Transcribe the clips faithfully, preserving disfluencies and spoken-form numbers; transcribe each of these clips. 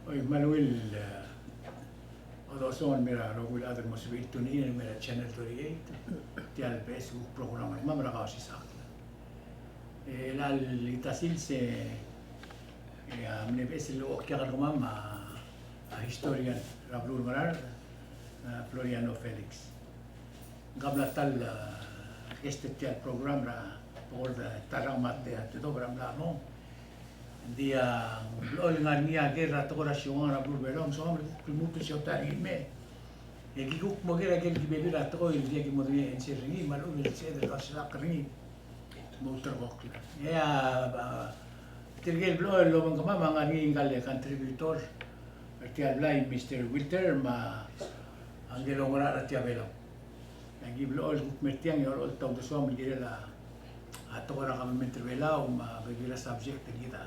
Oi, me a ungil, eh, odosong el mei er a rokui el chad el mo sebechir el tune in el mei er a Channel thirty-eight, tia el beches el kuk program er kemam er a Kausisechakl. E chelecha el ta el sils e, e a mle beches el okiu er kemam a, a historian er a beluu er a Ngaraard, a Floriano Felix. Ng mla ta el, a, guest er tia el program er a, bo kora ta el rang me a te, a te dob er a mla mo. Ng di a, ng blechoel ngar er ngii a ker er a tekoi er a siukang er a beluu er a Belau, me soam el kuk lmuut el siotai er ngii me. E ki kuk mo ker a ker el ki bebil er a tekoi el diak ki mo dengei a answer er ngii, me a lechub e ng sebeched el kausisechakl er ngii. Mo ulterekokl. E a, a, tirke el blechoel el obengkemam a ngar er ngii ngka el contributor er tia el blai, Mister Wilter, me a ngike el oungerachel er tia Belau. Aki blechoel el kuk mei er tiang e olecholt a uldesuam el kirel a, a tekoi er a government er Belau me a bebil er a subject el kid a,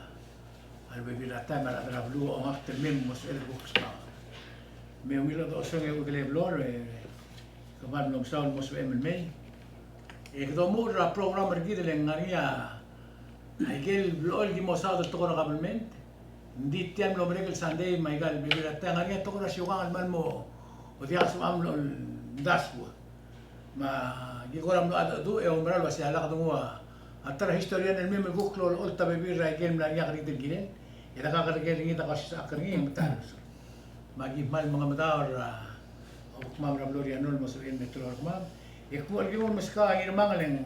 a rebebil er a taem a rechad er a beluu a omakt el mei me mo sebeched el kuk sma. Me ungil odosong e uchul e belor, e, kmal mlo mesaul el mo sebechem el mei. E kede omuchel er a program er kid el ngar er ngii a, a ikel blechoel ki mo saod el tekoi er a government. Ng di tia el mlo merek el Sunday me aika el bebil er a taem a ngar er ngii a tekoi er a siukang el kmal mo, o diak el sebecham el omdasu. Me aki kora mlo cheldecheduch e oumera el uasei a lak denguu a ta er a historian el mei me kuk lolecholt a bebil er a ikel mla er ngii a kerekikl el kirel. E de kakerker er ngii, de kausisechakl er ngii e ng ta. Me aki kmal mengemedaol er a obengkemam er a Floriano el mo sebechir el me teloi er kemam. E kuk el ki mo meskau a Ngirmang el ng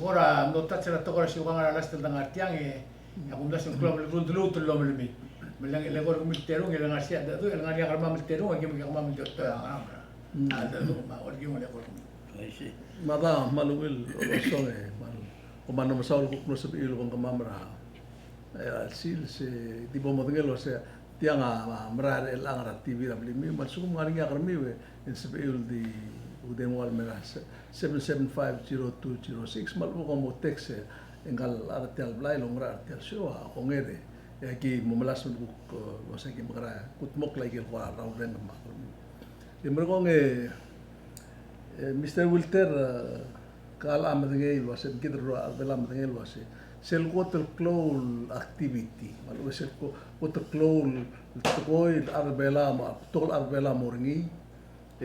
kora mlo touch er a tekoi er a siukang er a last el dengar tiang e, e a kumdasu e ng klou el ruldeluut el omelemii. Me le ng, le kora kemiu el terung, e le ngar er sei a cheldecheduch, e le ngar er ngii a kermam el terung, e aki me kemam el di otobed a ngerang. Mm. A cheldecheduch me a olkiung e le kora kemiu. I see. Me a da, kmal ungil, odosong e, kmal, kmal mlo mesaul el kuk mlo sebechiu el obengkemam er a, e, a sils e di bo modengei el uasei, tiang a, a merael er chelechang er a T V er a blimiu, me a lsekum ng ngar er ngii a kermiu e, e ng sebechiu el di, kede mo ua el mei er a se-, seven seven five zero two zero six, me a lechub e kom mo text e, e ngka el chad er tia el blai el oungerachel er tia el show a onger e, e aki mo melasem el kuk, e, uasei ki mekerang, kudmokl a ikel kora rraureng me a kermiu. E merekong e, e, Mister Wilter, e, Ka locha medengei el uasei, kid el rubak a medengei el uasei, sel kot el klou el activity, me a lechub e sel ko-, kot el klou el tekoi el chad er Belau me a, betok el chad er Belau a mo er ngii,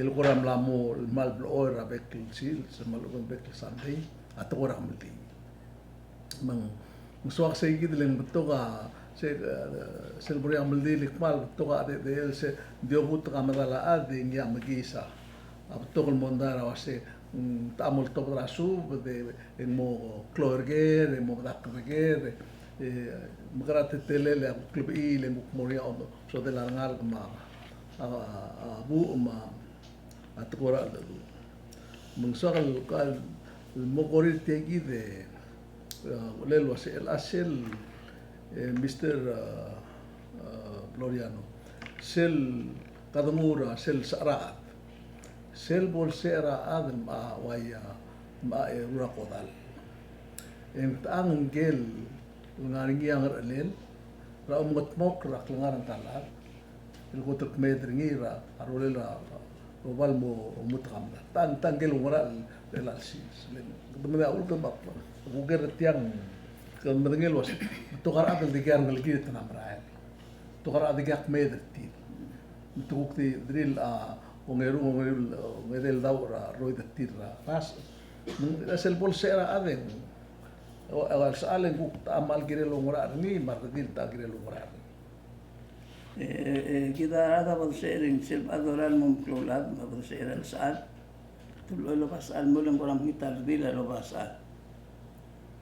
el kora mla mo, el kmal blechoel er a bek el sils, me a lechub e ng bek el Sunday, a tekoi er a kemeldiil. Me ng Ng soak sei kid el ng betok a, se, e, sel bo er ngii a kemeldiil el kmal betok a, de, de, el se, ng di obengterir a medal a chad e ngii a mekiis a betok el mondai er a uasei, mm, te mo oltobed er a subed e, e ng mo klou er ker, e mo medakl er ker, e, mekerang a teletelel e a kuk lebechiil e ng kuk mo er ngii a, so, sodel a rengalek me a, a, a buch me a a tekoi er a cheldecheduch. Me ng soak el, el mo kora er tia kid e, e, uchelel el uasei el a sel, e, Mister, e, e, Floriano. Sel kede nguu er a sel secher a chad. Sel bo el secher a chad el mla uai a, mla eru er a kodall. E ng techang ngike el ngar er ngii a ngerchelel er a omengetmokl er a klengar er ngka el chad el kot el kmeed er ngii er a rolel a, a, oba el mo, mo omutek a medal. Tang, tang ngike el oungerachel er chelecha el sils. Le ng, kede medengei a uchul me a, a kuker er tiang, kede medengei el uasei, betok a rechad el dikea rengelekir e te mla merael. Betok a rechad el dikea kmeed er tir. Me te kuk di, dirrek el, a, ongeru, ongeru, ongedei el daob er a roid er tir er a bas. Me ng, sel bo el secher a chad e ng, o, o, a sechal e ng kuk ta a kmal kirel oungerachel er ngii, me a redil ta a kirel oungerachel er ngii. E, e, e, kid a rechad a bo desecher er ngii, sel bo dorael el mo meklou el chad, me a bo desecher er a sechal. Te blechoel el oba sechal, me ng kora mekngit a redil a loba sechal.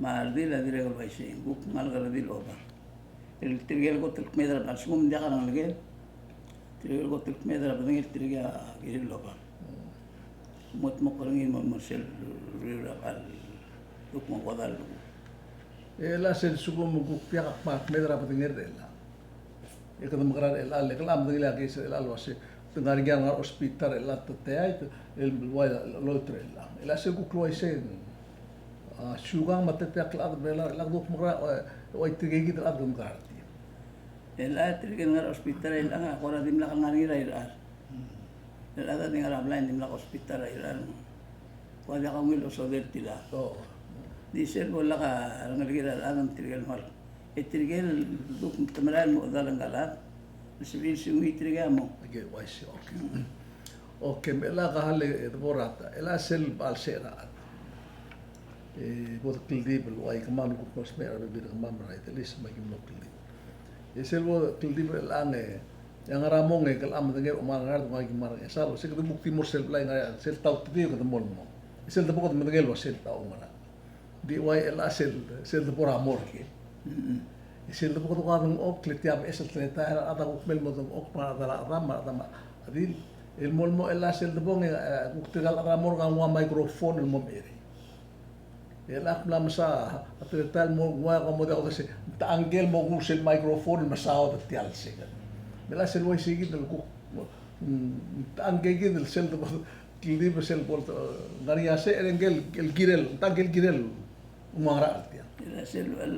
Me a redil a dirrek el uaisei, ng kuk ngalek a redil el oba. El tirke el kot el kmeed er a, a lsekum ng diak a rengelekel, tirke el kot el kmeed er a bedengel tirke a kirel el oba. Mo dmokl er ngii el mo, mo er sel uriul er a kall, kuk mo kodall. E le sel lsekum ng kuk diak a kmal kmeed er a bedengel er chelechang, e kede mekerang er chelechang, le kede medengei a case er chelechang el uasei, te ngar er ngii a ngar er a hospital er chelechang, te tia el, el uai a loit er chelechang. E le sel kuk uaisei, a, siukang me a teteakl el chad er Belau er chelechang, kuk mekerang, e, uai tirke kid el chad kede mekerang er tir. E le tirke el ngar er a hospital er chelechang a kora dimlak ngar er ngii er a irechar. El chad a di ngar er a blai e ng dimlak hospital er a irechar. Kuk diak a ungil osodel tia el chad. Di sel bo lak a rengelekir a rechad me tirke el mal. E tirke el kuk te merael el mo chedal ngka el chad. Sebechir el siungit er kemam. Okay, uaisei, okay. Okay, me chelecha el debo er a ta, chelecha sel bo el se er a chad. E bo de kldibel, ua kemam a kuk mo smecher a bebil er kemam er a Idelis me aki mlo kldibel. E sel bo de kldibel er chelechang e, e a ngar er a mong e ke locha medengei el omngar er a Ngaraard, ngak a ki mngar er a Ngchesar, se kede kuk di mo er sel blai e ngar er ngii a sel taut e kede mo el mong. E sel debo kede medengei el ua sel taut a ngar er a Di ua el chelecha sel, sel debo er a morgue. Mm-mm. Sel debo kede kuk dengchokl e tia a beches el teletael, a chad a kuk mei el mo dengchokl, me a chad er a chedam, me a chedam a chedil. El mo, el mo chelecha sel debong e, e, kuk tirka el chad er a morgue a nguu a microphone el mo merek. E chelecha ak mla mesa a teletael el mo nguu a, ko mo diak kudese, ng techa ngike el mo nguu sel microphone el mesaod er tia el second. Me chelecha sel uaisei kid el kuk, mm, ng techa ngike kid el sel debo Kldibel sel bo el, e, ngar er ngii a secher e ngike el, el kirel, ng techa ngike el kirel, ng ua ngera el tia. Sel, el,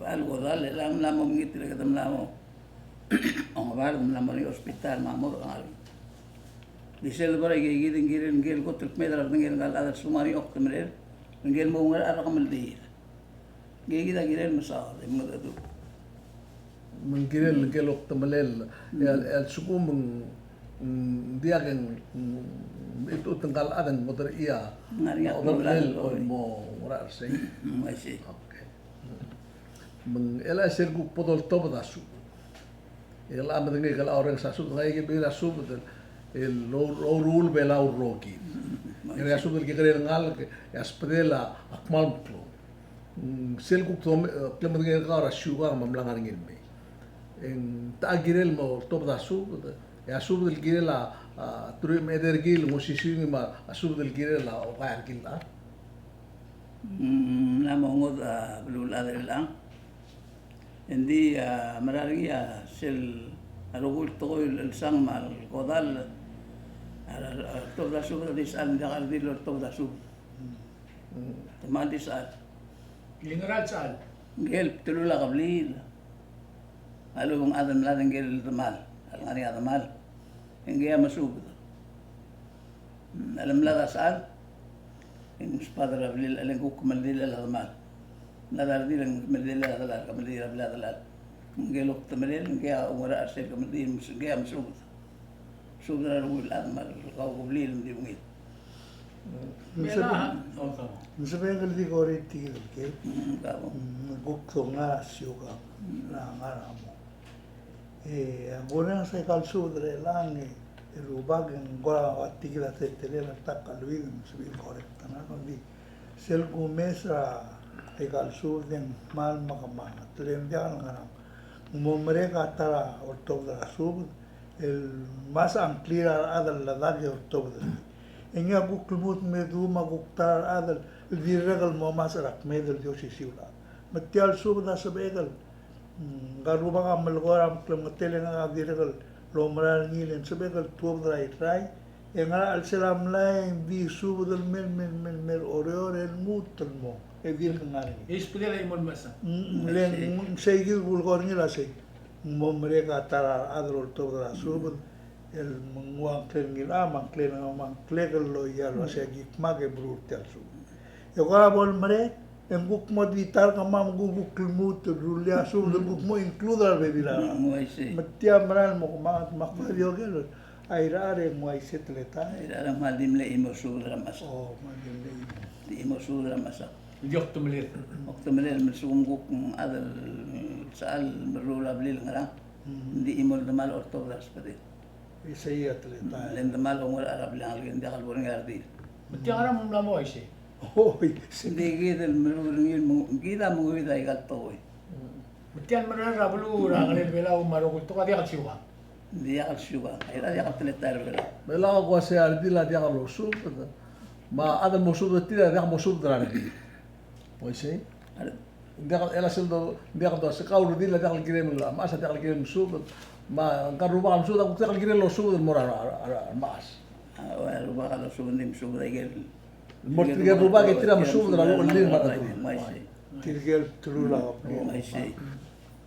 el kodall, e ng mla mo mekngit el kede mla mo ongebard, mla mo er ngii a hospital, me a mo er a ngar er ngii. Di sel bo er a ikakid e ng kirel, ngike el kot el kmeed er a redengel ngka el chad el sumar er ngii a okdemelel, ngike el mo ngar er a kemeldiil. Ngike kid a kirel mesaod e mengedecheduch. Me ng kirel ngike el okdemelel, e a, e a lsekum ng, ng diak e ng, ng, mechitechut ngka el chad e ng mo er ngii a, ngar er ngii a oderchelel el mo ngera er sei. Mm, I see. Okay. Me ng chelecha sel kuk bo doltobed a subed. E chelecha medengei, e chelecha orrenges a subed, ngak a ikel bebil a subed el, el ou-, oureor el Belau el rokir. Mm, I see. E a subed el kekerei el ngalek, e a sbedel a kmal klou. Mm, sel kuk dom-, e, klemedengei er kau er a siukang me a mla ngar er ngii el mei. E ng techa kirel mo oltobed a subed, e a subed el kirel a, a, teruich me a edei el kil, ng osisiu ngii me a subed el kirel a okai er kil a. Mm, mla mo ngodech a beluulechad er chelechang. Engdi, a, mera er ngii a sel, a rokui el tekoi el chelsang me a kodall, a, a, a oltobed a subed a di sechal, ng diak a redil el oltobed a subed. Te kmal di sechal. Ng ngera el sechal? Ngike el bdelul a kebliil a lechub e ng chad el mlad, ngike el demal, a lengar er ngii a demal, e ngike a mesubed. Mm, a le mlad a sechal e ng sbadel er a blil, e le ng kuk kemeldiil er a demal. Mlad a redil e ng kemeldiil er a delal, kemeldiil er a blil a delal. Ngike el okdemelel, ngike a oungerachel er sel kemeldiil, ngike a mesubed. Subed er a rokui el chad me a kau kebliil me di ungil. Ng sebechek, ng sebechek el di kora tia kid el ke. Mm, kabo. Mm, kuk dongar a siukang, mm, er a ngar er a mong. E, a kurrenges aika el subed er chelechang e, e rubak e ng kora ua tia kid a teletelel a ta el kawid, ng sebechir el correct a ngar er ngii. Sel kumes er aika el subed e ng kmal mekemanget, le ng diak el ngerang. Ng mo merek a ta er a oltobed er a subed, el masech a ngklir a rechad el ledak e oltobed er ngii. E ngii a kuk lmuut me dmu me a kuk ta er a rechad el dirrek el mo masech er a kmeed el di osisiu el chad. Me tia el subed a sebechek el, mm, ngka el rubak a melekoi er a klemengetel e ngak a dirrek el oumera er ngii le ng sebechek el tuobed er a Irrai, e ngera el chelsel a mlai, ng di subed el mei, mei, mei, mei er a Oreor e lmuut el mong, e dirk ngar er ngii. E isbedel a chimo el mechesang. Mm, le ng, sei kid kulekoi er ngii el uasei. Ng mo merek a ta er a rechad el oltobed er a subed, el me ng ua ngklel ngii el chad, me a ngklel, me a ngklek el loia el uasei aki kmak e meruul tia el subed. E kora bo lemerek, e ng kuk mo di ta er kemam, kuk, kuk lmuut el rullii a subed, el kuk mo include er a rebebil er a. Mm, uaisei. Me tia a mera el mo kemanget, me ak kora di oker, a Irrai e ng uaisei teletael. A Irrai a kmal di mle chimo el subed er a mechesang. O, kmal di mle chimo. Di chimo el subed er a mechesang. Di okdemelel. Okdemelel, me a lsekum kuk chad el sechal el meruul a blil el ngerang. Mm. Di chimo el demal oltobed er a sbedel. Isei a teletael. Le ng demal oungerachel er a blil a ngalek e ng diak el bo er ngii a redil. Me tia ngerang me ng mla mo uaisei? Oi, sei. Ng di kid el meruul er ngii el meng-, kid a mengeuid aika el tekoi. Mm. Me tia el merreder er a beluu er a Ngerel Belau me a rokui el tekoi a diak el siukang. Diak el siukang, a Irrai a diak el teletael er a Belau. Me lak kuk uasei a redil a diak losubed, me a chad el mo subed er tir a diak mosubed er a redil. Uaisei? Ng diak el, chelecha sel do, ng diak el do, se kau el redil a diak el kirem el mechas, a diak el kirem el subed, me ngka el rubak a mesubed a kuk diak el kirem el losubed el mo er a, a, a, a mechas. A, ua, rubak a losubed, ng di mesubed a ikel Mo er tirke el rubak e tir a mesubed er a uchellir me a ta. Tirke el bdelul a kebliil. Uaisei.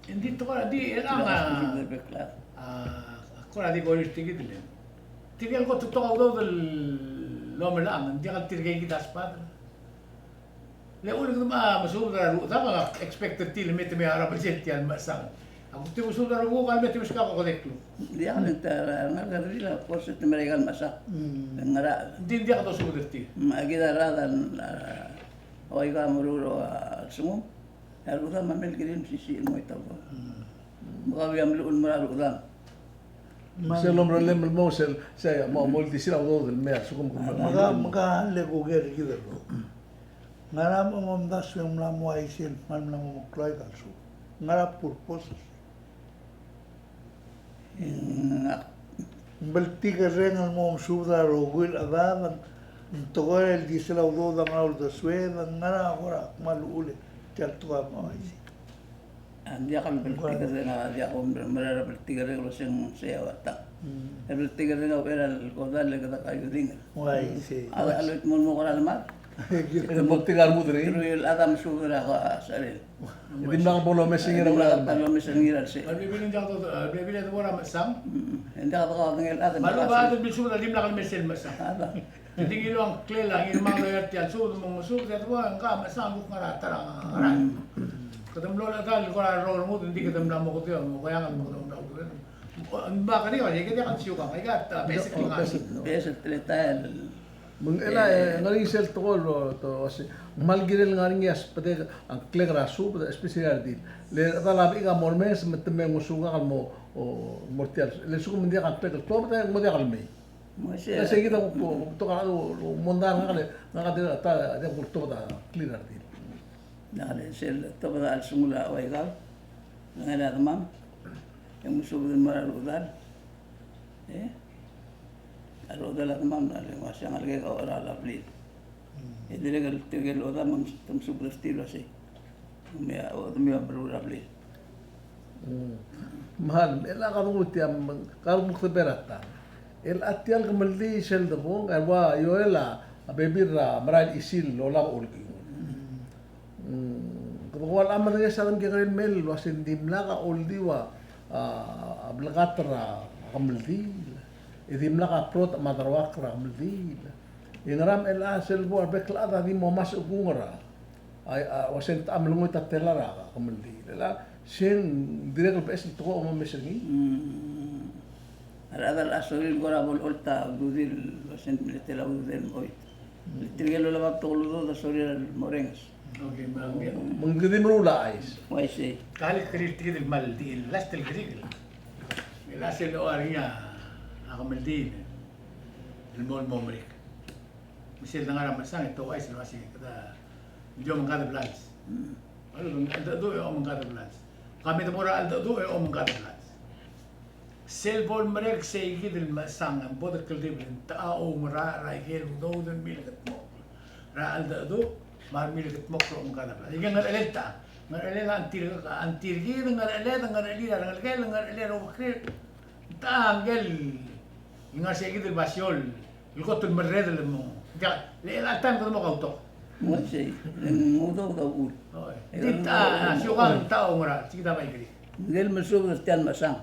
Ng di tekoi er a di, e ng a, a, kora di kora tia kid el. Tirke el kot el betok a udoud el omelechang, ng diak el tirke kid a sbadel. Le uchul me a mesubed er a rechad, me a expect er tir el me te mei er a budget tia el mechesang. Ak di mesubed er a rubekuk el me te meskak a okedei el kluk. Diak, le te ngar er a redil a force te merael el mechesang. Mm. Ng ngar er a. Ng di ng diak dosubed er tir. Mm, a kid a rechad a, a, ua ika meruul a sengum. A rechad a mle kirir el mesisiich el mo ita el. Mm. Me kau a mle uchul el mo er a rechad. Me sel omerellem el mo sel, sel mo, mo di sel a udoud el me a lsekum. Me ka, me ka le kuker kid el. Ngera me mo omdasu e ng mla mo uaisei el kmal mla mo meklou aika el subed? Ngera purpose? Ng bltikerreng el mo mesubed er a rokui el chedad, ng tekoi el di sel a udoud a ngera uldesued, ngera kora kmal uchul e tia el tekoi a mo uaisei. A, ng diak el bltikerreng, a diak el mera el bltikerreng el uaseng sei a ua tang. Mm. El bltikerreng a uchei er a kodall e kede kaiuedingel. Uaisei. A, a lechub e mo kora lemad. Kede mo tir a rengud er ngii. Teruich el chad a mesubed er a secherel. E dimlak bo lomes er ngii er a. Dimlak bo lomes er ngii er a secherel. A rebebil e ng diak do, a rebebil e debo er a mechesang. Mm. E ng diak dekaudengei el chad. Me a lechub a chad el bilsubed a dimlak lomes el mechesang. A da. Te di ngiluu a ngklel a ngirmang el lawyer er tia el subed, me ng mesubed e debo, ngka a mechesang a kuk ngar er a ta er a ngerang. Kede mlo locha el kora rrau el rengud, ng di kede mla mo kede, mo kaiang, mo kede mla kede. Ng bai kede, e kede diak el siukang, aika a basic el ngar. Basic, basic el teletael. Me ng chelecha, e, ngar er ngii sel tekoi el, te, uase, ng kmal kirel ngar er ngii a sbedek a ngklek er a subed, especially a redil. Le chedal a bechik a mo remes, me te me ngosukak el mo, o, mo er tia el, le lsekum ng diak a ngklek el tuobed, e ng mo diak el mei. Mo sei. Sei kid a kuk, kuk betok a, kuk mondai er ngak el, ngak a di, ta, di kuk tobed a clear er tir. Ngak a di sel tobed a chelsengul a ua ikau, ngak a di a demam, e ng mesubed el mo er a rechedal. E? A rechedal a demam, a le ng uasei a ngelekek a ocheral a blil. E dirrek el tirke el odam me te mesubed er tir el uasei. Me a, o, me a meruul er a blil. Mm. Me a, el a kede kuk tia, me, kede kuk tebel er a ta. El a tia el kemeldiil sel debong, el ua Joel a, a bebil er a merael el chisil el olab a olkiung. Mm. Kede kuk ua el a medengei a sadem kekerei el mei el uasei ng dimlak a oldiu a, a, a blekat er a kemeldiil. E dimlak a brotech me a deruakl er a kemeldiil. E ngera me chelecha sel bo er a bek el chad a di mo omes a kung er a, a, a, uasei ng techa a mlengoit a tela er a kemeldiil. Chelecha, se ng dirrek el beches el tekoi a omes er ngii. Mm. A rechad a sorir el kora bo lecholt a ududir el uasei ng mle tela a ududir el mechoit. Mm. Tirke el olab a betok el udoud a sorir el morenges. Okay, me a, me a. Me ng di meruul a chais. Uaisei. Ka le kerir tia el kmal di, last el kerir. Me a sel locha er ngii a kemeldiil el mo, el mo merek. Me sel dengar a mechesang e te ouchais el uasei kede, di omengkad a blals. Mm. A lechub e ng cheldecheduch e omengkad a blals. Ka me te mo er a cheldecheduch e omengkad a blals. Sel bo lemerek sei kid el mechesang, e bo dekldibel, ng techa a oungerachel er a ikel udoud el milkedmokl er a cheldecheduch me a remilkedmokl er a omengkad a blals. Ikel ngerechelel techa, ngerechelel a tir, a tir kid, ngerecheled, ngerechelir a rengelekel, ngerechelir a obekrir. Ng techa ngike el ngar sei kid el basio el kot el merreder el mo. Diak, le chelecha el taem kede mo kautok. Ng uaisei, e ng udoud a uchul. Oi. Ng di techa, a siukang, ng techa a oungerachel, se kid a bai kerik. Ngike el mesubed er tia el mechesang.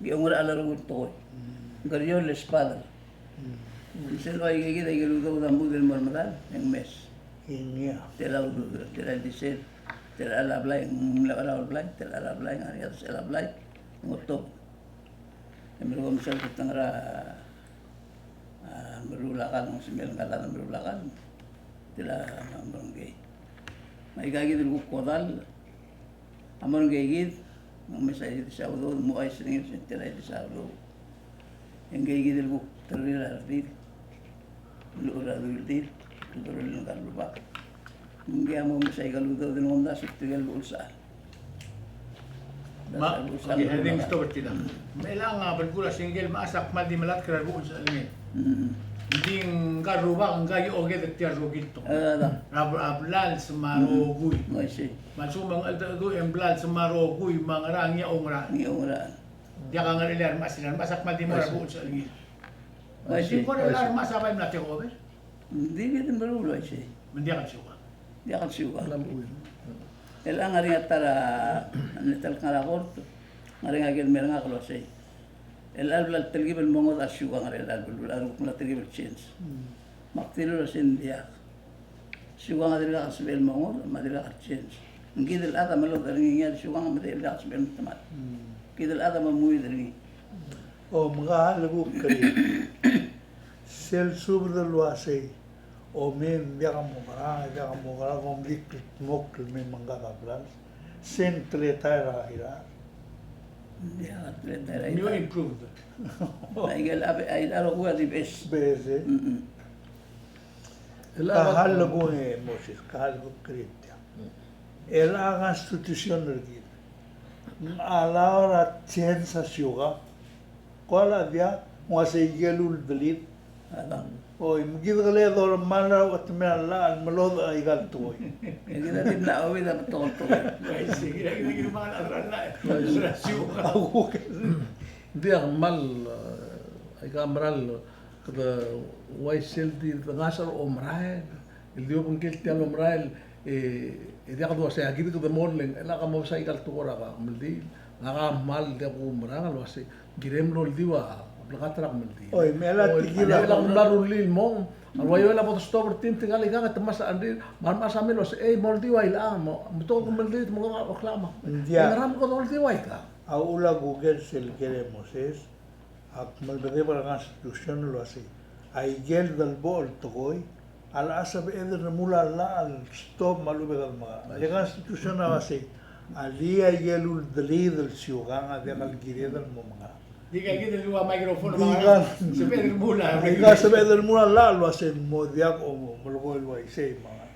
Ng oungerachel a rokui el tekoi. Mm. Ng kerior el sbadel. Mm. Sel ua ikei kid a ikel udoud a mudel el mo er medal, e ng mes. Tela udoud, tela ildisel, tela a blai, ng mle cheraol a blai, tela a blai, ng ngar er ngii a desechel a blai, ng otobed. E meruul a omesal te ngar er a, a, meruul a kall, ng semel ngka el chad a meruul a kall. Tela a mo er ngkei. Me aika kid el kuk kodall, a mo er ngkei kid, me ng mesa ildisel a udoud, mo ouchais er ngii el se ng tela ildisel a udoud. E ngkei kid el kuk terrellel a redil, llechul a dui el redil, el dorellel ngka el rubak. Me ngkei a mo mesa aika el udoud el omdasu er tirke el llechul sechal. Me, okay, a di ng stop er tir a. Me chelechang a belkul a se ngike el mechas a kmal di melatk er a rebuch el sechelngel. Mm. Ng di ngka el rubak, ngka a oked er tia el rokui el tekoi. Eh, da. Er a, a blals me a rokui. Mm. I see. Me a lsekum ng cheldecheduch e ng blals me a rokui me a ngerang, ngii a oungerachel. Ngii a oungerachel. Diak a ngerechelel a remechas, a remechas a kmal di mo er a rebuch el sechelngel. I see. Ng kora el remechas a bai mla take over. Ng di kid el meruul el uaisei. Me ng diak el siukang. Diak el siukang. Chelechang a ngar er ngii a ta er a, a ta el ngar er a kort, ngar er ngii a ikel mei er ngak el uasei. Chelecha el bla el telkib el mo ngodech a siukang er chelecha el beluu, a rokui el telkib el change. Mm. Me ak dilu el uasei ng diak. Siukang a dirkak el sebechel el mo ngodech, me a dirkak el change. Ng kid el chad a melodech er ngii, ng ngar er a siukang me te el diak a sebechel el temad. Kid el chad a memuid er ngii. O, me ka a lekuk kerir. Sel subed el uasei, o me ng diak a mo ngerang, diak a mo ngerang, kom di kldmokl el mei me ngkad a blals. Se ng teletael er a Irrai. Ng diak a teletael er a Irrai. New improved. Aike el a be-, a Irrai a rokui a di beches. Beches, e. Mm-mm. Ka a lekuk e Moses, ka a lekuk kerir tia. El a constitution er kid a allow er a change a siukang. Ko a diak, ng uasei ikel uldelid. Oi, me kid a kele dormal er a uchetemel a llach el melodech aika el tekoi. E kid a di mla ouid a betok el tekoi. Oi, se kid a kid a kid a mla er a llach. Oi, se. Siukang. Ng diak a kmal, eh, aika el mera el kede uaisei el di dengasech er a omerael. El di obengkel tia el omerael, e, e diak dua sei, a kid kede mo leng, e lak mobes aika el tekoi er a kemeldiil, ngak a kmal diak kumerang el uasei, kirem el oldiu a bleketakl er a kemeldiil. Oi, me a lak, oi, tia kid a, e lak mla rullii el mong, a uaisei a bo destop er tir, tirka el ikang e te mesa a rengrir, me a remechas a mei el uasei, ei, moldiu a ilechang, mo, mo betok el kemeldiil, mo kede oklama. Ng diak. E ngera me kede oldiu a ikang? A uchul a kuker sel ker e Moses, a kmal bedebek er a constitution el uasei, aike el delboch el tekoi a locha sebeched el remuul a llach el stop me a lechub e kede mekar. Le constitution a uasei, a lii aike el uldelid el siukang a diak el kired el mo mekar. Di ka kid el ua microphone, di ka sebeched el remuul a, di ka sebeched el remuul a llach el uasei ng mo diak, o mo melekoi el uaisei me a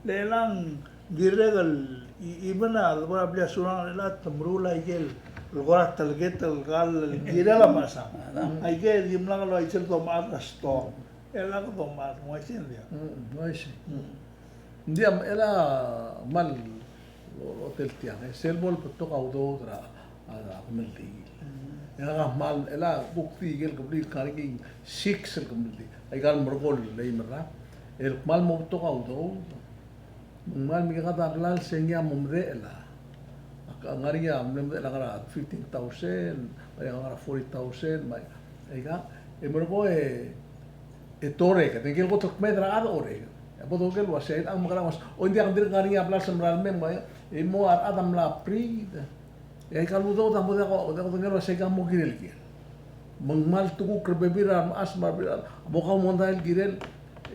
Le chelechang dirrek el, i-, even a debo er a blil a Surangel el chelechang te meruul a ikel, el kora telket el kall el kirel a mechesang. Aike dimlak el uaisei el domechar a storm. E lak domechar, ng uaisei ng diak? Mm, uaisei. Mm. Ng diak, e le kmal otel tiang, e sel bo lebetok a udoud er a a, a kemeldiil. Mm. E a kmal, e a kuk di ikel kebliil el ngar er ngii six el kemeldiil. Aika el merekong el eim er a, el kmal mo betok a udoud. Me ng kmal mekngit a blals e ngii a mo medechel a, a ngar er ngii a mle medechel a ngar er a fifteen thousand, me a ngar er a forty thousand, me aika, e merekong e, e te orreked, e ngike el kot el kmeed er a chad a orreked. E bo doker el uasei, a mekerang el uasei, o ng diak, ng dirk ngar er ngii a blals el merael mei, me a, e mo a rechad a mla pried. E aika el udoud a mo diak, diak dodengei el uasei aika a mo kirel kiei. Me ng kmal tekuk er a bebil er a remechas me a rebebil er a, mo kau mondai el kirel.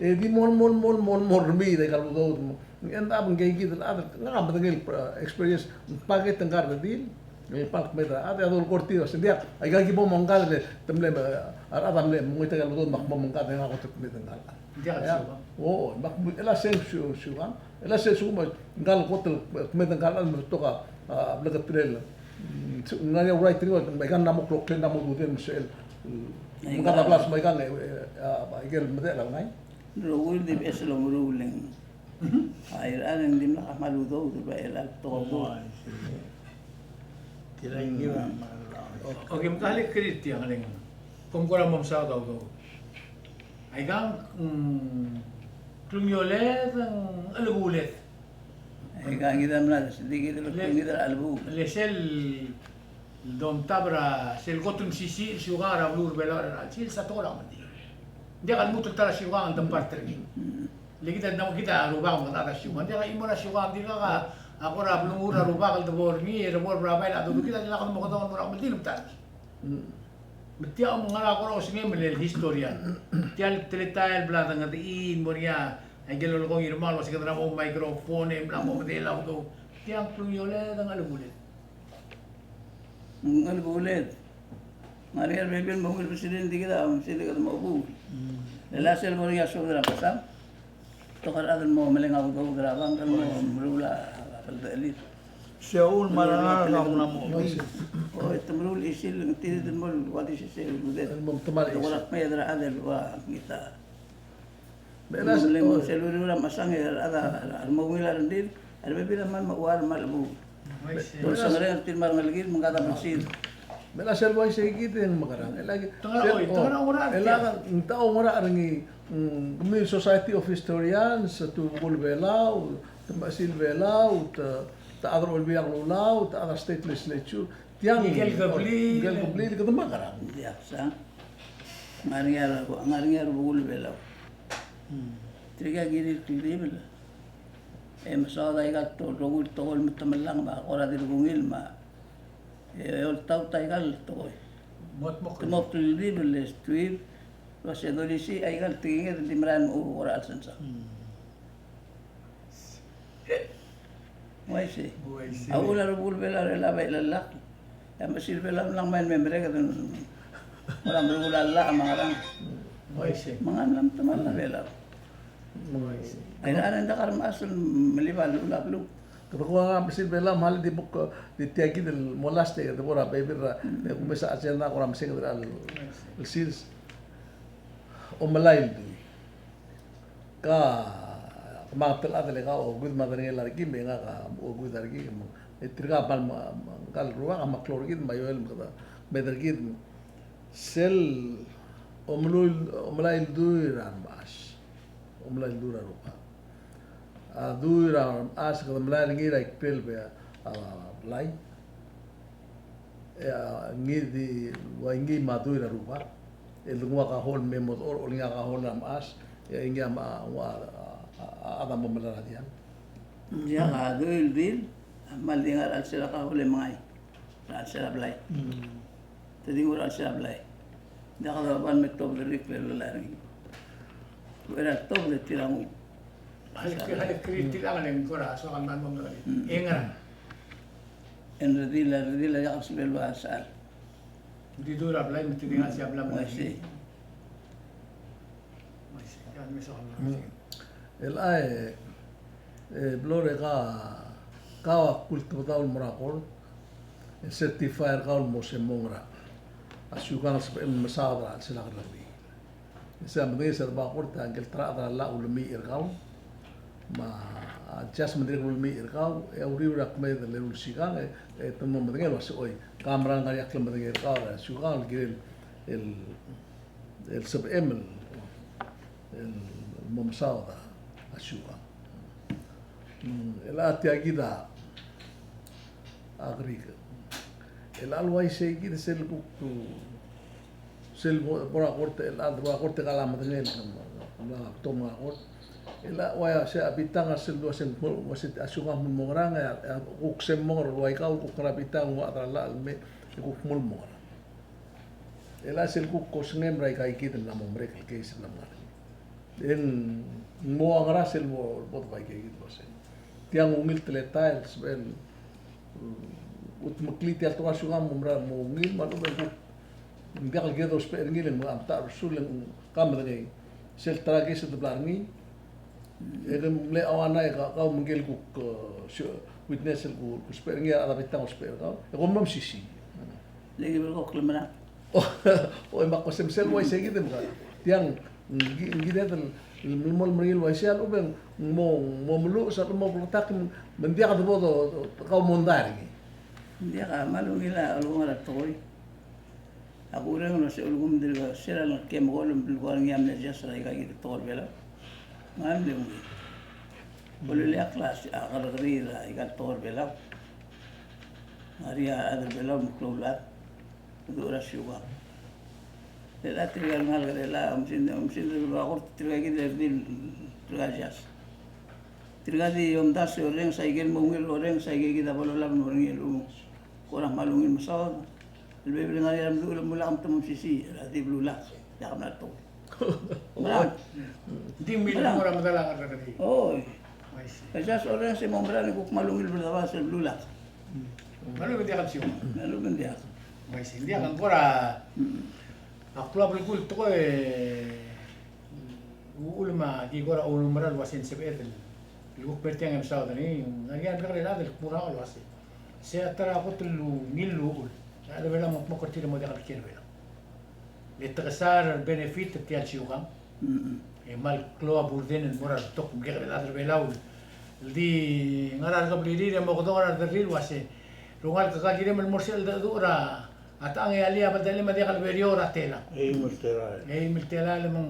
E di mo, mo, mo, mo, mo remiid aika el udoud. Ng end up ngike kid el chad, ngak a medengei el, eh, experience, ng paket ngka el redil, ng kmal kmeed er a chad, e a dolekoi er tir el uasei ng diak, aika ki bo mengkad el, te mle, eh, a rechad a mle, mo ngoititerir aika el udoud me ak mo mengkad e ngak a kot el kmeed ngka el chad. Ng diak el siukang. O, me ak mo, e le sel siu-, siukang. E le sel siukang, me ngka el kot el kmeed ngka el chad me betok a, a, bleketakl. Mm, ng ngar er ngii a ureor er tir, me aika a mla mo kloklel, mla mo dudem sel, mm, aika, mengkad a blals me aika, e, e, a, aike el medechel a lengai. Rokui el di beches el omeruul e ng, a, irechar e ng dimlak a kmal udoud, el bai el betok a udoud. Okay, me ka le kirir tiang e le ng, kom kora mo mesaod a udoud. Aikang, mm, klungioled, ng chelebuled. Aikang kid a mla, di kid a, le, kid a chelebul. Le sel domtab er a, sel kot el mesisiich el siukang er a beluu er a Belau er a chelsel a tekoi er a kemeldiil. Ng diak a lmuut el ta er a siukang el depart er ngii. Mm. Le kid a, kid a rubak me kede ta er a siukang. Ng diak a chimo er a siukang, ng dirkak a, a kora beluu er a rubak el debo er ngii, e debo er a bai el chad, kid a diak a demokedong el mo er a kemeldiil el ta er ngii. Mm. Me tia a ngar er a kora osengem el historian. Tia el teletael el bla dengedechii el mo er ngii a, aike el lolekoi er ngii el mle uase kede mo microphone, e mla mo medechel a udoud. Tia ng klungioled, ng chelebuled. Ng chelebuled. Ng ngar er ngii a rebebil el mo ungil el president, di kid a, president kede mo obuul. Mm. Le sel bo er ngii a subed er a Basang. Betok a rechad el mo meleng a udoud er a bank el mo meruul a, a, beldechelid. Se uchul me a rengar er a mla mo. O, e te meruul a chisel, ng tir el mo ua di sesei el udel. El mo temall a chisel. Kora kmeed er a chad el ua ngii ta. Me a se, meleng, o, sel uriul er a Basang e a rechad a, a remo ungil a rengrir, a rebebil a kmal mechuarm me a lebuul. Uaisei. Dolsengereng er tir me a rengelekir me ng kede mesid. Me a sel uaisei kid e ng mekerang. E le, te ngar er a, sel, oi, te ngar er a, o, ngerang, e le tia. Ng ta, o, ngerang er ngii, mm, kemiu el Society of Historians, te Bukul Belau, te Mechesil Belau, te, te chad er a Olbiil er a Kelulau, te chad er a State Legislature. Tiang, ikel kebliil, ikel kebliil, kede mekerang. Diak, sa. Ngar er ngii a, ngar er ngii a Bukul Belau. Hmm. Tirka kirir el kiribel. E mesaod aika el to-, rokui el tekoi el metemellang me a kora dirk ungil me a, e oltaut aika el tekoi. Mo, mo, te mo klilbib el stuib, el uase dolisiich aika el tekinged el di merael mo kora chelsang. Mm. Uaisei. Uaisei. A uchul a rubekul Belau er chelechang a bai chelellakl. E a mechesir Belau a mla ngmai el me mereked el mo er a meruul a llach me a ngerang. Uaisei. Me ng mla metemall a Belau. Uaisei. Aika a renguk a remechas el melibel a llechul a beluu. Kede kuk a mechesir Belau me a le di buk, di tia kid el mo last e kede bo er a bebil er a, me kumes a agenda kora meseng er a le sils. Omelai el dui. Ka, kemam a chad el, e ka okeuid me a derengel a rekil, me ngak a okeuid a rekil, me, e tirka a kmal, me, me, ngka el rubak a kmal klou er kid, me a Joel me kede, me er kid, sel omelai, omelai el dui er a remechas. Omelai el dui er a rubak. A dui er a remechas, kede melai er ngii er a ikrel bla, a, blai. E a ngii di, ua ngii me a dui er a rubak. El nguu a kahol me mo dechor, olengii a kahol er a mechas. E ngii a ma, ua, a, a, a, a chad a mo melai er a diang. Ng diak a dui el dil, a kmal di ngar er a chelsel a kahol e mengai. Er a chelsel a blai. Mm. Te di nguu er a chelsel a blai. Ng diak a doba el me tobed er ngii el lolai er ngii. Uchei er a tobed e tir a nguu. Hal kir, hal kir tirka el ngkora soak el kmal mo melai. Mm. E ngerang. E ng redil, redil a diak el sebechel el ua sechal. Di dui er a blai me te di ngar er a blai me. Uaisei. Uaisei, diak el me soak el. Mm. El a e, e, blo er a ka, ka ua kultebedau el mo er a kort, e certify er kau el mo semong er a siukang el sebechem el mesaod er a chelsel a kerrekeriil. E se a medengei sel bo er a kort a ngike el ta er a llach a ulemiich er kau. Me a judge me ng dirrek el ulemiich er kau, e a uriul er a kmeed el eru el siukang, e, e te mo medengei el uase choi. Ka mera el ngar er ngii a klemedengei er kau er a siukang el kirel el, el sebechem el, el mo mesaod a siukang. Mm, el a tia kid a, a kerik. El a le uaisei kid sel kuk tu, sel bo, bo er a kort, el a bo er a kort e ka el medengei el, el a betok el mo er a kort. El a ua se a bitang a sel dua sel mo, ua se a siukang a mo ngerang, e a, e a kuk semong er a ua ikau, kuk ngar er a bitang, ua ta er a llach el me, e kuk mo ngerang. El a sel kuk kosengem er aika kid el mla mo merek el case el mla mo ngar er ngii. E ng mo ua ngera sel bo, bo dekaikakid el uasei. Tiang ungil teletael, sebechel, mm, utmeklii tia el tekoi er a siukang mo mera el mo ungil, me a lechub e ng kuk, ng diak el kired el ousbech er ngii le ng mla mta er a besul e ng ka medengei. Sel ta er a case el debla er ngii, e ke mle auanai ka, kau me ngike el kuk, eh, si-, witness el ku, kusbech er ngii a rechad er a bitang a ousbech er kau. E kom mlo mesisiich. Le ki bo el kuk lemerang. O, e me ak kmo sel uaisei kid e meka. Tiang, ng ki-, ng kired el, el melemolem er ngii el uaisei a lechub e ng mo, mo meluches a lechub e mo bleketakl me ng diak de bo do, do, kau mondai er ngii. Ng diak a kmal ungil a, a lechub e ngar er a tekoi. Ak oureng el uasei ulekum dirk, se er a lengkem ko el belkul er ngii a mle judge er aika kid el tekoi er a Belau. Ng mle ungil. Ko el ileakl a kerrekeriil er aika el tekoi er a Belau. Ngar er ngii a chad er a Belau el meklou el chad. Meduch er a siukang. E le tirka el ngalek er chelechang, omsindel, omsindel er a kort, tirka kid el redil, tirka el judge. Tirka di omdasu e orrenges aike el mo ungil el orrenges aike kid a bo lolab el mo er ngii el ungil. Kora kmal ungil mesaod. El bebil el ngar er ngii a remeduch el mo lak me te mo mesisiich, e a di belulak. Diak mla tekoi. Oi. Di mle mo er a medal a kerrekeriil. Oi. Uaisei. E judge orrenges e mo mera el kuk kmal ungil el berdebas el belulak. Mm. Me a lechub e ng diak el siukang. Me a lechub e ng diak. Uaisei, ng diak, ng kora, mm, a klou a belkul el tekoi, uchul me ki kora oumera el uasei ng sebeched el kuk ber tiang e mesaod er ngii, ng ngar er ngii a remekekerei el chad el kmo er a uchul el uasei. Se a ta er a kot el ungil el uchul. A rechad er a Belau a mo kldmokl er tir e mo diak el kiei er a Belau. Le tekesai er a benefit er tia el siukang. Mm-mm. E kmal klou a burden el mo er a rebetok el mekekerei el chad er a Belau. El di ngar er a rekeblirir e mo okedong er a rederrir el uasei, rengalek, ke kirem el mo er sel cheldecheduch er a techang e alii a beldelem a diak el beriou er a telael. Eim el telael. Eim el telael me ng,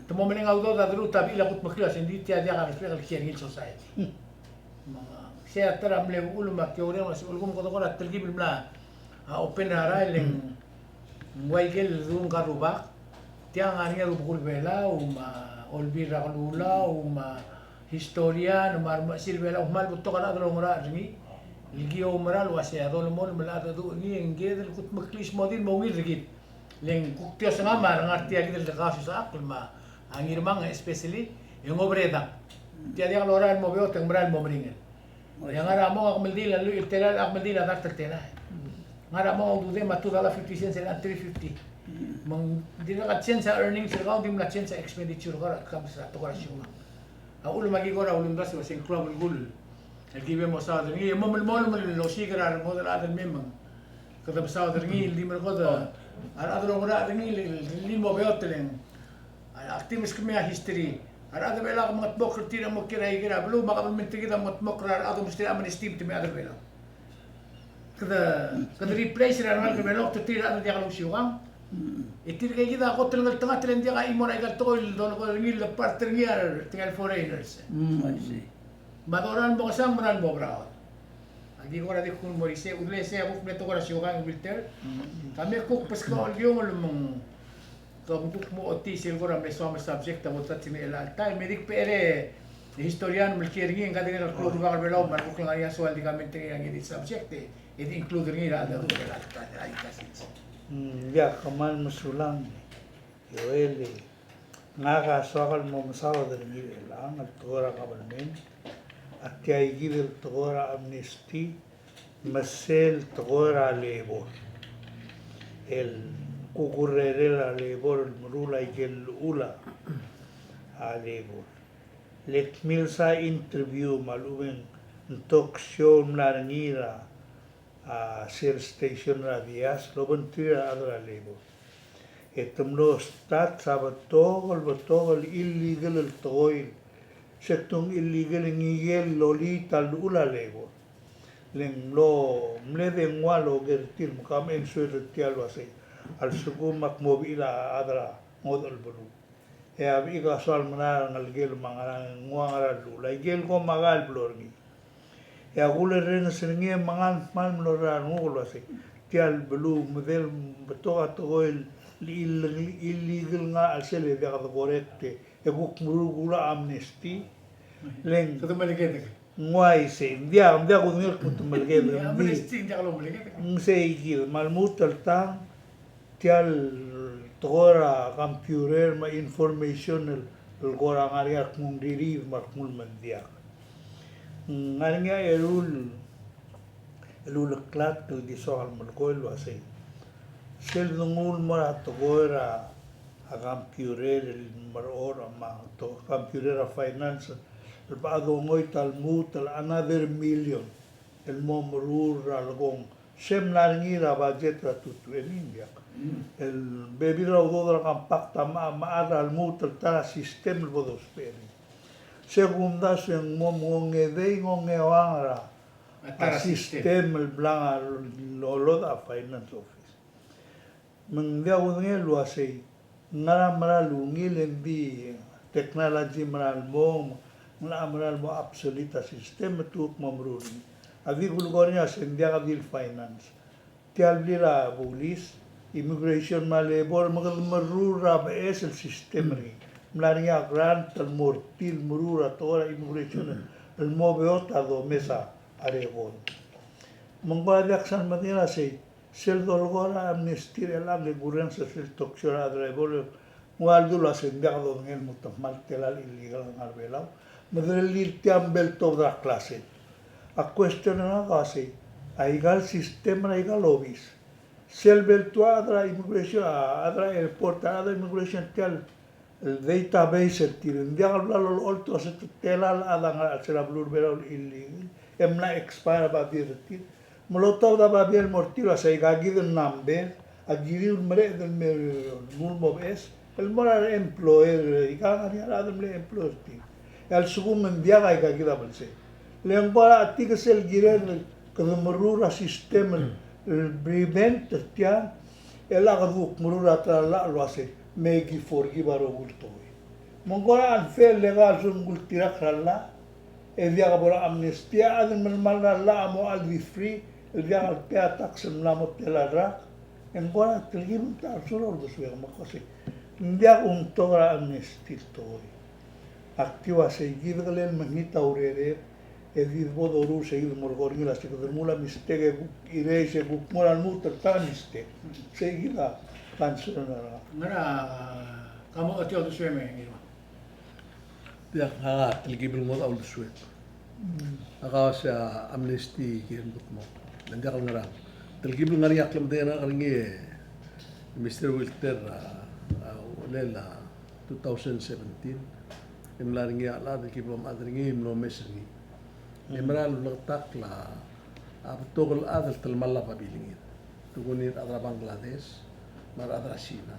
te mo meleng a udoud a deruul a bechil a kudmeklii el uasei ng di tia diak a reflect el kiei er ngii el society. Me ng, se a ta er a mle uchul me a ki oureng el uasei ulekum kede kora telkib el mla, a, open a rael e ng ua ikel dungk a rubak, tiang a ngar er ngii a rubekul Belau, me a Olbiil er a Kelulau, me a historian me a remechesil Belau, kmal betok a rechad el oungerachel er ngii el ki oumera el uasei a dolemolem el chad a dmu er ngii e ng kired el kudmeklii el mo di el mo ungil er kid. Le ng kuk di osengam a re ngar tia kid el kausisechakl me a Ngirmang especially, e ng oberaod. Tia diak lorael el mo beot e ng merael el mo meringel. E a ngar er a mong a kemeldiil a lluich el telael a kemeldiil a dart el telael. Ngar er a mong a ududem a two dollar fifty cents el three fifty. Me ng dirrek a change a earnings er kau, ng di mla change a expenditure er kau er a tekoi er a siukang. A uchul me aki kora ulemdasu el uasei ng klou a belkul el ki bo mesaod er ngii, e mo melemolem el osiik er a rengodech el chad el mei me ng kede mesaod er ngii el di merekod a rechad el oungerachel er ngii el, el, el mo beot el ng. A, ak di meskemiu a history. A rechad er a Belau a mengetmokl er tir a mo kiei er a ikel beluu, me a kabelment er kid a mengetmokl er a rechad el mesterir a amnesty me te mei a rechad er a Belau. Kede, kede replace er a rengalek er a Belau, te tir a rechad el diak lousiukang. E tirke kid a kot el ngeltengat el ng diak a chimo er a ikal tekoi el dolekoi er ngii el part er ngii a re, tirke el foreigners. Mm, I see. Me a dorael el mo kesang, merael el mo oberaod. Aki kora di kuk mo er isei, udelesei a kuk mle tekoi er a siukang, Wilter. Mm. Ka me kuk beskau el kiungel me ng Ka kuk mo ochotii sel kora mle soam el subject a bo ltouch er ngii er chelecha el taem, me di kbecherei e historian me le kiei er ngii, e ng ka dirrek el klou el rubak er a Belau me a rekuk ngar er ngii a soal di comment er ngii er a ngii di el subject, e di include er ngii er a, er a, er a, er a, er a, er a sils. Mm, ia, kmal mesulang, Joel, e ngak a soak el mo mesaod er ngii er chelechang el tekoi er a government, a tia kid el tekoi er a amnesty, me sel tekoi er a labor. El kuk urerel a labor el meruul a ikel llechul a labor. Le kmilsa interview me a lechub e ng talk show el mla er ngii er a, a, sel station er a Diaz, el obengterir a rechad er a labor. E te mlo start a betok el, betok el illegal el tekoi el se tung illegal el ngikel el oliit a llechul a labor. Le ng mlo, mle dengua el oker er tir me kam answer er tia el uasei, a lsekum ak mo bechil a chad er a ngodech el beluu, e a bechik a soal mla er a ngelekel me a ngerang, e ng ua ngera el llechul a ikel ko me a ka el blo er ngii. E a kulerrenges er ngii e mengal kmal mlo er a renguk el uasei, tia el beluu me ng di el betok a tekoi el ill-, illegal ngera a chelsel e diak de correct e kuk meruul a amnesty. Le ng, kede melekedek. Ng uaisei, ng diak, ng diak kudengei el kuk te melekedek. Amnesty, ng diak lomeleked. Ng sei kid, me a lmuut el tang, tia el tekoi er a computer me a information el, el kora ngar er ngii a rekung ririid me a rekung mendiak. Ng ngar er ngii a eru el, eru el klatk el di soak el melekoi el uasei, sel denguu el mo er a tekoi er a, a computer el merechorech me a to-, computer er a finance el bo dongoit a lmuut el another million el mo meruul er a lekong. Se mla er ngii er a budget er a two twenty, ng diak. Mm. El bebil er a udoud er a compact a mla, mla er a lmuut el ta er a system el bo dousbech er ngii. Se kumdasu e ng mo mengedei, ng ongeuang er a, a ta er a system el bla lolodech a finance office. Me ng diak kudengei el uasei, ngera mera el ungil e ng di technology mera el mong, ngera mera el mo obsolete a system me te kuk mo meruul er ngii. A di kulekoi er ngii a se ng diak di el finance. Tia el blil a bulis, immigration me a labor, me kede meruul er a beches el system er ngii. Mla er ngii a grant el mo er tir el meruul a tekoi er a immigration el mo beot a domes a rekord. Me ng kora diak sal medengei a sei, sel dolekoi er a amnesty er chelechang e kurrenges er sel talk show er a driver, ng ua el dul uasei ng diak dodengei el mo te kmal tela el illegal el ngar er a Belau. Me derellii tia me bo el tuobed er a klasel. A question er ngak a uasei, aika el system er aika el obis, sel bo el tua a chad er a immigration, a chad er a airport, a chad er a immigration, tia el el database er tir, ng diak el bla lolecholt el uasei te tela el chad a ngar er a chelsel a beluu er a Belau el illegal, e mla expire a babier er tir. Me lotuobed a babier el mo er tir el uasei aika kid el number a kiriu el mereched el me, el mo beches el mo er a re employer, aika ngar er ngii a rechad el mle employer er tir. E a lsekum ng diak, aika kid a belsei. Le ng kora chetik sel kirel kede meruul er a system el, el prevent er tia, e le kede kuk meruul er a ta er a llach el uasei, me ki forgive a rokui el tekoi. Me ng kora unfair el ika a lsekum ng ultirakl er a llach, e diak bo er a amnesty, a chad el melemall er a llach a mo chad el di free, el diak el pay a tax el mla mo tela el rak, e ng kora telkib me te a lsekum a uldesuek me ko sei. Ng diak kumtok er a amnesty el tekoi. Ak di ua sei kid a kelel mekngit a urered, e di bo doruul sei kid el mo er ngii el ua sei kid a rengul a mistake e kuk erase e kuk mo er a lmuut el ta el mistake. Sei kid a concern er ngak. Ngera, ka mo ochotii a uldesuem e ngii. Tia, ngak a telkib el ngodech a uldesuek. Mm. Ak a uasei a amnesty kirem kudmokl. Ng diak el ngerang. Telkib el ngar er ngii a klemedengei er ngii e Mister Wilter a, a, ulel a two thousand seventeen. E mla er ngii a chad el ki bo mchad er ngii, mlo omes er ngii. E mera el bleketakl a, a betok el chad el telemall a babilngir. Te kuk ngii a rechad er a Bangladesh, me a rechad er a China,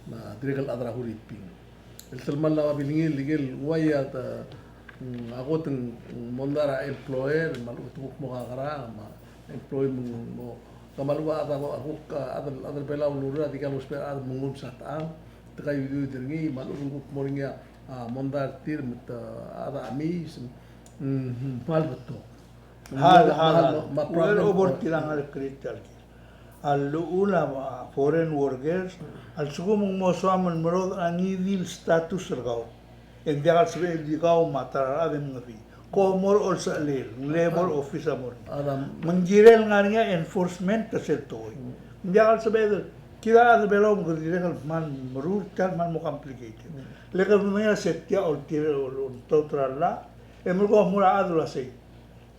me a dirrek el chad er a Huriping. El telemall a babilngir el ikel uai a te, mm, a kot ng, mm, mondai er a employer, me a lechub e te kuk mo kakerang, me a employee me ng mo, ka me a lechub a chad a kuk, a chad el, chad er a Belau el ureor a di kal ousbech a chad me ng ulemes a techang, te kaiuiduid er ngii, me a lechub e ng kuk mo er ngii a, a mondai er tir me te, a chad a chemiis, mm, mm, kmal betok. Hal, hal, hal, hal. Me a problem, well, over tirang a le create a lechub a foreign workers, a lsekum ng mo soam el merodech a ngii di el status er kau. E ng diak el sebechel di kau me a ta er a rechad e mngedii. Kom mo er a olsechelel, ng labor office a mo er ngii. Me ng kirel ngar er ngii a enforcement er sel tekoi. Ng diak el sebechel, kid a rechad er a Belau me kede dirrek el kmal meruul, tia el kmal mo complicated. Le kede medengei el ua se tia a ultir, ol, oltaut er a llach, e melekoi a mo er a chad el ua sei.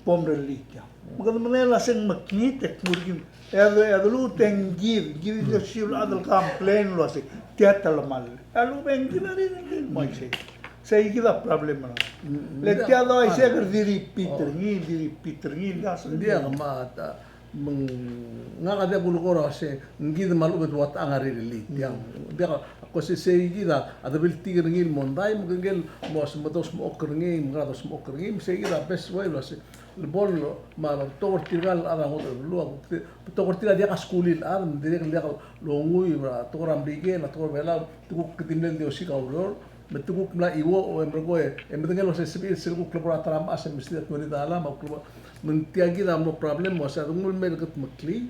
Bo mrellii tiang. Me kede medengei el ua se ng mekngit e kmo er kid. E a de, e a de luut e ng kid, ng kid el osiu el chad el complain el ua se tia a telemall. E a lechub e ng kid a rirellii el mo uaisei. Sei kid a problem er ngak. Le tia a doisei e kede di repeat er ngii, di repeat er ngii, ng diak. Ng diak, me a ta, Me ng, ngak a diak kulekoi er a uase ng kid me a lechub e te ua techang a rirellii tiang. Diak, a ko se sei kid a, a debiltik er ngii el mondai, me kede mo se, mo dosmechokl er ngii, me kede dosmechokl er ngii, me sei kid a best way el uase, le bo el, me a betok er tirka el chad er a ngodech el beluu, a kuk, betok er tir a diak a skuul el chad, me ng dirrek el diak longui, er a tekoi er a Merikel, a tekoi er a Belau, te kuk di mle di osiik a ureor, Me te kuk mla iuoch e merekong e medengei el uase sebechir sel kuk lebo er a ta er a mechas e mesterir a twenty dollar me a kuk lebo. Me ng tia kid a mlo problem el uase a denguu el mei el kedmeklii,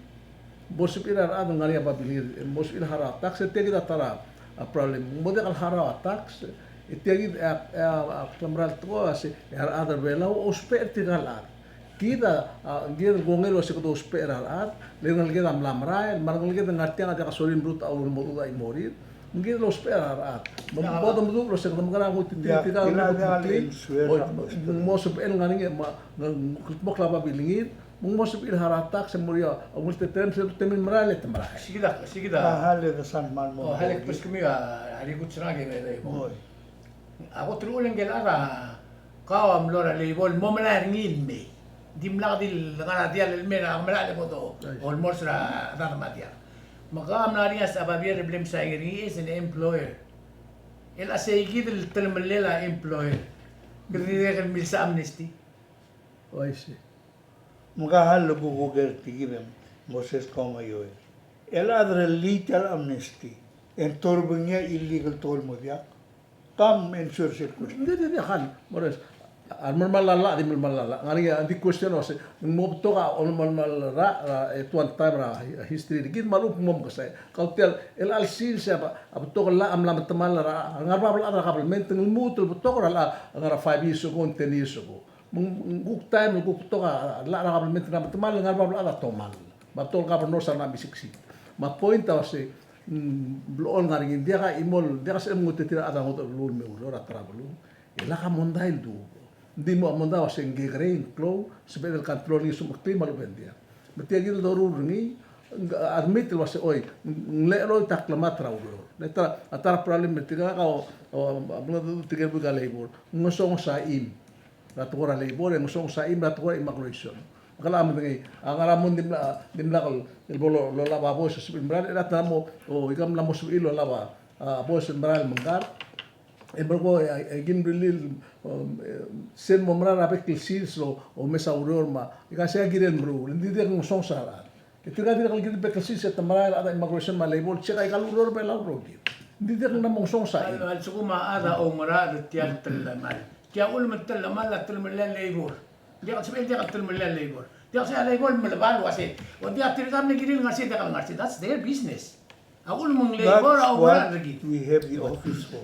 bo lsebechir a rechad el ngar er ngii a babilngir, e mo sebechir el harau a tax, e tia kid a ta er a problem. Ng mo diak el harau a tax, e tia kid a, a, a, a klemera el tekoi el uase, e a rechad er a Belau a ousbech er tirka el chad. Kid a, a, kid a kongei el uase kede ousbech er a rechad, le rengeleked a mla merael, me a rengeleked a ngar tiang a diak a sorir el mrutech a ureor el mo dudech a chimorir, me kid el ousbech er a rechad. Me bo de meduch el uase kede mekerang a nguu tirka el, oi, mo sebechel ngar er ngii, me, ng, ng, kldmokl a babilngir, me ng mo sebechir el harau a tax, e mo er ngii a ulteterem, se te merael e te merael. Sei kid a, sei kid a. A, hale de san mal mo. O, hale, pues kemiu a, a, rikuts er ngak e, e, e, oi. A kot el uchul e ngike el chad a kau a mlo er a labor el mo melai er ngii el mei. Dimlak di le ngar er a diall el mei er a melai el bo do, o el mo er se er a chedad me a diall. Me kau a mla er ngii a babier el bla msaing er ngii as an employer. El a sei kid el telemellel a employer. Kede dirrek el milsa amnesty. Uaisei. Me ka hal le kuk oker tirkid e Moses Komayoe. El a derellii tia el amnesty e ng torbengii a illegal tekoi el mo diak. Kam answer sel question. Ng di, di, di, hal, more or less. A remelemall a llach, di melemall a llach. Ngar er ngii a di question el uase, ng mo betok a omelemall er a, er a, at one time er a history er kid me a lechub e ng mo mekesai. Kau tia el, el chelsel se a, a betok el llach a mla metemall er a, ngar er a bab el chad er a kabelment, ng lmuut el betok er a llach, ngar er a five years ago, ten years ago. Me ng kuk taem el kuk betok a llach er a kabelment el mla metemall, ngar er a bab el chad a tomall. Me a betok el governors a mla misiksik. Me a point a uase, mm, blechoel ngar er ngii, ng diak a chimo el, ng diak a sebechem el nguu tia el chad er a ngodech el beluu el me oureor er a ta er a beluu. E lak a mondai el duubech. Ng di mo a mondai a uase ng kekerei, ng klou, sebeched el control er ngii, smecheklii me a lechub e ng diak. Me tia kid el doruul er ngii, ng admit el uase, oi, ng lecheroit a klemat er a ureor. Le ta er a, a ta er a problem er tirka a, o, o, a mle tirke el buik a labor. Ng ngesonges a chim er a tekoi er a labor, e ng ngesonges a chim er a tekoi er a immigration. Me kede medengei, a ngar er a mong dimla, dimlak el, el bo lo, lolab a boes el sebechir el merael, e a ta mo, o, ika mla mo sebechir el lolab a, a boes el merael me ng kar. E merekong e, e, e kim rirellii, um, e, sel mo merael er a bek el sils el, o, omes a ureor me a, ika sei a kirel meruul, ng di dirrek el ngesonges a rechad. E tirka a dirrek el kirel bek el sils e te merael a chad er a immigration me a labor, check a ika el ureor er a Belau el rokir. Ng di dirrek el mo ngesonges a chim. A lsekum a chad a oungerachel er tia el telemall. Tia ulekum el telemall a telemellel a labor. Diak el sebechel diak el telemellel a labor. Diak el sebechel a labor el melebal el uase, o diak tirka a mle kirir el ngar sei, diak el ngar sei. That's their business. A ulekum ng labor a oungerachel er kid. We have the office for.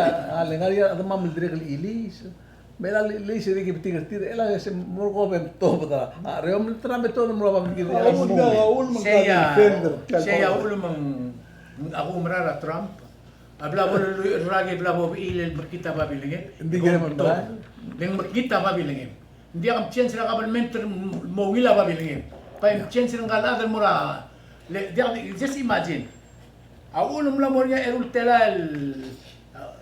a, le ngar er ngii a demam el dirrek el ilease. Me a ilease e di ki betik er tir, e le se mo er kau e mtobed er a. A, re omtobed er a, mtobed er a, mtobed er a. Sei a, sei a uchul me ng, a kumerang er a Trump. A bla bo lluich el rak e bla bo bechiil el mekngit a babilngem. Ng di kirem el merael. Ng mekngit a babilngem. Ng diak mchange er a government el mo ungil a babilngem. Bai mchange er ngka el chad el mo er a, le, diak, just imagine. A uchul me ng mla mo er ngii a eru el telael,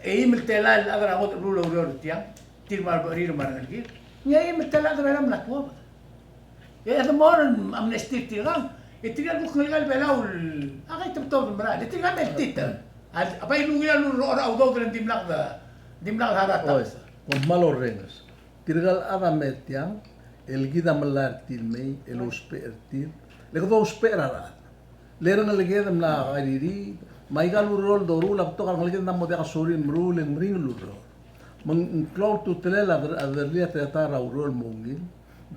eim el telael el chad er a ngodech el beluu el oureor er tiang, tir me a rebecherir me a rengelekir. Ng eim el telael el chad er a Belau a mla tuobed. E a de mo er a amnesty er tirkang, e tirka el kuk ngelekir el Belau el, a kai te betok el merael, e tirka el meltit. A, a bai lungil a lurrechorech a udoud el dimlak de, dimlak de heart attack. Oi, kom kmal orrenges. Tirka el chad a mei er tiang, el kid a melai er tir el mei, el ousbech er tir, le kede ousbech er a rechad. Le rengeleked a mla kairirir, me aika el ureor el doruul a betok a rengeleked a mo diak a sorir el meruul e ng meringel el ureor. Me ng klou a ultutelel a der-, a derellii a teletael er a ureor el mo ungil.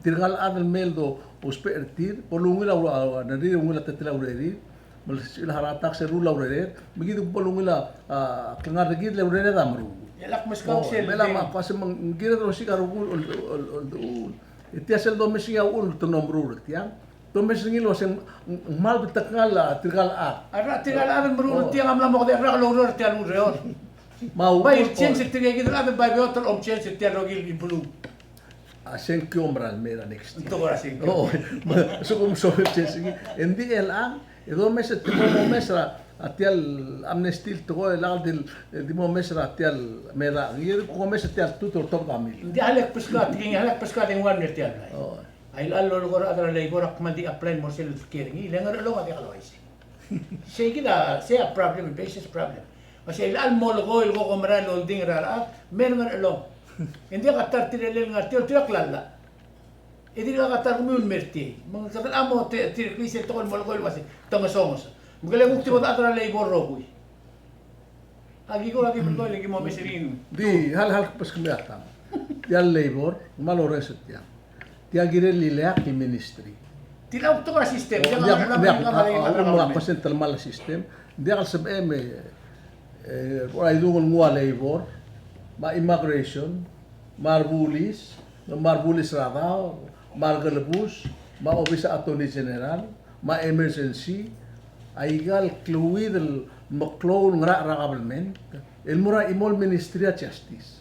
Tirka el chad el mei el dousbech er tir, bo lungil a, a, a, ng ungil a teletael a urerir, me le sebechir el heart attack se el ruul a urered, me kid bo lungil a, a, klengar er kid le urered a meruul. E lak meskau sel me lak deng. Me a kuk se me ng kired el osiik a rokui el, el, el, el, e tia sel domes er ngii a uchul me te mlo meruul er tiang. Domes er ngii el uasei ng, ng, ng kmal betok a tirka el chad. A tirka el chad el meruul er tiang a mla mo kedechel el rak el oureor er tia el ureor. Me a uchul bai change er tirka kid el chad el bai beot el omchange er tia el rokui el beluu. A sengkio a mera el mei er a next year. Ng tekoi er a sengkio. O, me, so kom so change er ngii. Ng di chelechang, e domes e te mo omes er a, a tia el amnesty el tekoi el lak di, di mo omes er a tia el medechang. Ng di ko omes er tia el tutau er a tobed a mil. Ng diak lak beskau, tirke ng diak lak beskau a dengua el mei er tia el blai. O. A chelecha el lolekoi er a rechad er a labor a kmal di apply el mo er sel kiei er ngii, le Ngerchelong a diak el uaisei. Sei kid a, sei a problem, basis problem. Me sei a chelecha el molekoi el ko, ko merael el oldingel er a rechad, me er a Ngerchelong. E ng diak a ta er tirelel ngar tia el, tirka el llach. E dirkak a ta er kemiu el mer tiei. Me ng kede mo te, tirke sel tekoi el molekoi el uasei te ngesonges. Me kele kuk di bo de chad er a labor el rokui. Aki ko, aki ko, aki mo mesuring. Di, hal, hal, kbeskemiu a tang. Tia el labor, ng kmal orrenges er tiang. Tia kirel el ileakl el ministry. Tia a betok a system. Ng diak, ng diak, a, a, a, a, percent el kmal a system. Ng diak el sebechem, e, e, ua idung el nguu a labor, me a immigration, me a rebulis, me a rebulis er a daob, me a rekelebus, me a obis er a Attorney General, me a emergency, aika el kleuid el meklou el ngerachel er a government, el mo er a chimo el Ministry of Justice.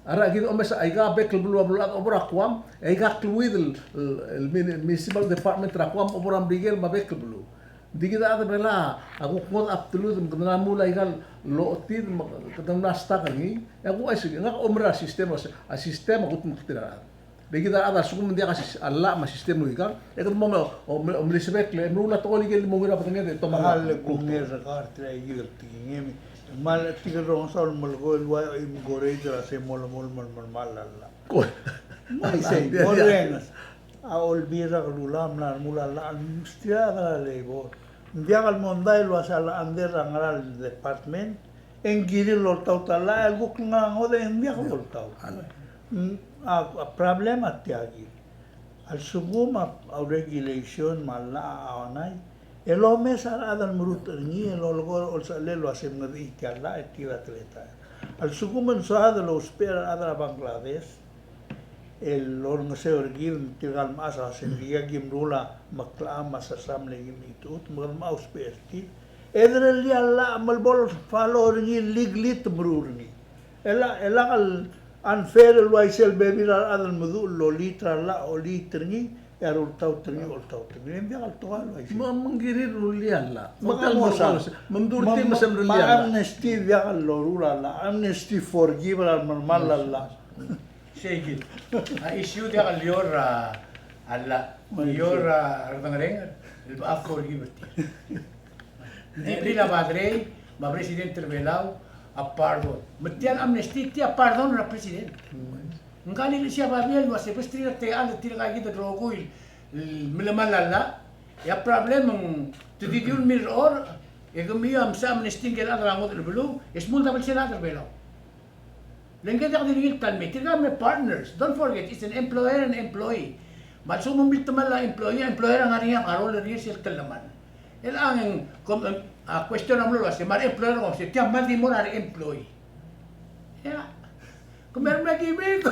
A rechad kid a omes aika bek el beluu, a beluu el chad, obo er a Guam, aika kleuid el, el, el mini-, municipal department er a Guam, obo er a Merikel me a bek el beluu. Ng di kid a chad er a Belau a kuk ngodech a bdelud me kede mla muul aika el otid me kede mla stuck er ngii. E a kuk uaisei, ngak a oumera a system, a system a kudmeklterir a rechad. Di kid a chad a lsekum ng diak a sis-, a llach me a system el ua ikang, e kede mo, mo, mo, mo mlisebek le, e meruul a tekoi el ikel mo ngii er a bedenged e te mo. A le kuk ngar er kau er tia el tekingem. Me a le tirke el rongesaod el melekoi el ua e mkoreid er a se mo melemolem el melemall a llach. Ko. Me isei, orrenges. A Olbiil er a Kelulau a mla remuul a llach el msterir a rechad er a labor. Ng diak el mondai el uasei a llach a nder er a ngera el department, e ng kirir el oltaut a llach el kuk ngar er a ngodech e ng diak el oltaut. Mm, a, a problem a tia kid. A lsekum a, a regulation me a llach a onai, el omes a rechad el merutech er ngii, el olekoi er a olsechelel el uasei mngedechii tia el llach e tir a teletael. A lsekum ng soad el ousbech er a rechad er a Bangladesh, el orrengeseu er kid me tirka el mechas a se ng di aki meruul a meklecham me a sersam el ki mechitechut me kede mo ousbech er tir. E derellii a llach me le bo el follow er ngii legally te meruul er ngii. E lak, e lak el unfair el uaisei el bebil er a rechad el meduch el oliit er a llach, oliit er ngii, e a rultaut er ngii, oltaut er ngii. E ng diak el tekoi el uaisei. Me, me ng kirir el rullii a llach. Me ka mo sa. Me mdu er tir me se mrullii a llach. Amnesty diak el loruul a llach. Amnesty forgive er a remelemall a llach. Sei kid. A issue diak el lior a, a llach. Lior a redengerenger el bechak a forgive er tir. Ng di blil a Badrei me a president er a Belau a pardon. Me tia el amnesty, tia pardon er a president. Ngka el lilechesii a babier el uasei besterir a techall, tirka kid el rokui el melemall a llach. E a problem ng te di dilu el mirror, e kemiu a msa amnesty ngike el chad er a ngodech el beluu, e smuul a double sel chad er a Belau. Le ngke diak di ngii el ta el mei, tirka me partners. Don't forget, it's an employer and employee. Me a lsekum ng miltemall a employee, a employer a ngar er ngii a role er ngii er sel telemall. Chelechang e ng, kom, em, a question a mlo el uasei, me a re employer a kom se, tia kmal di mo er a re employee. Ia. Kemiu a re mle kibit.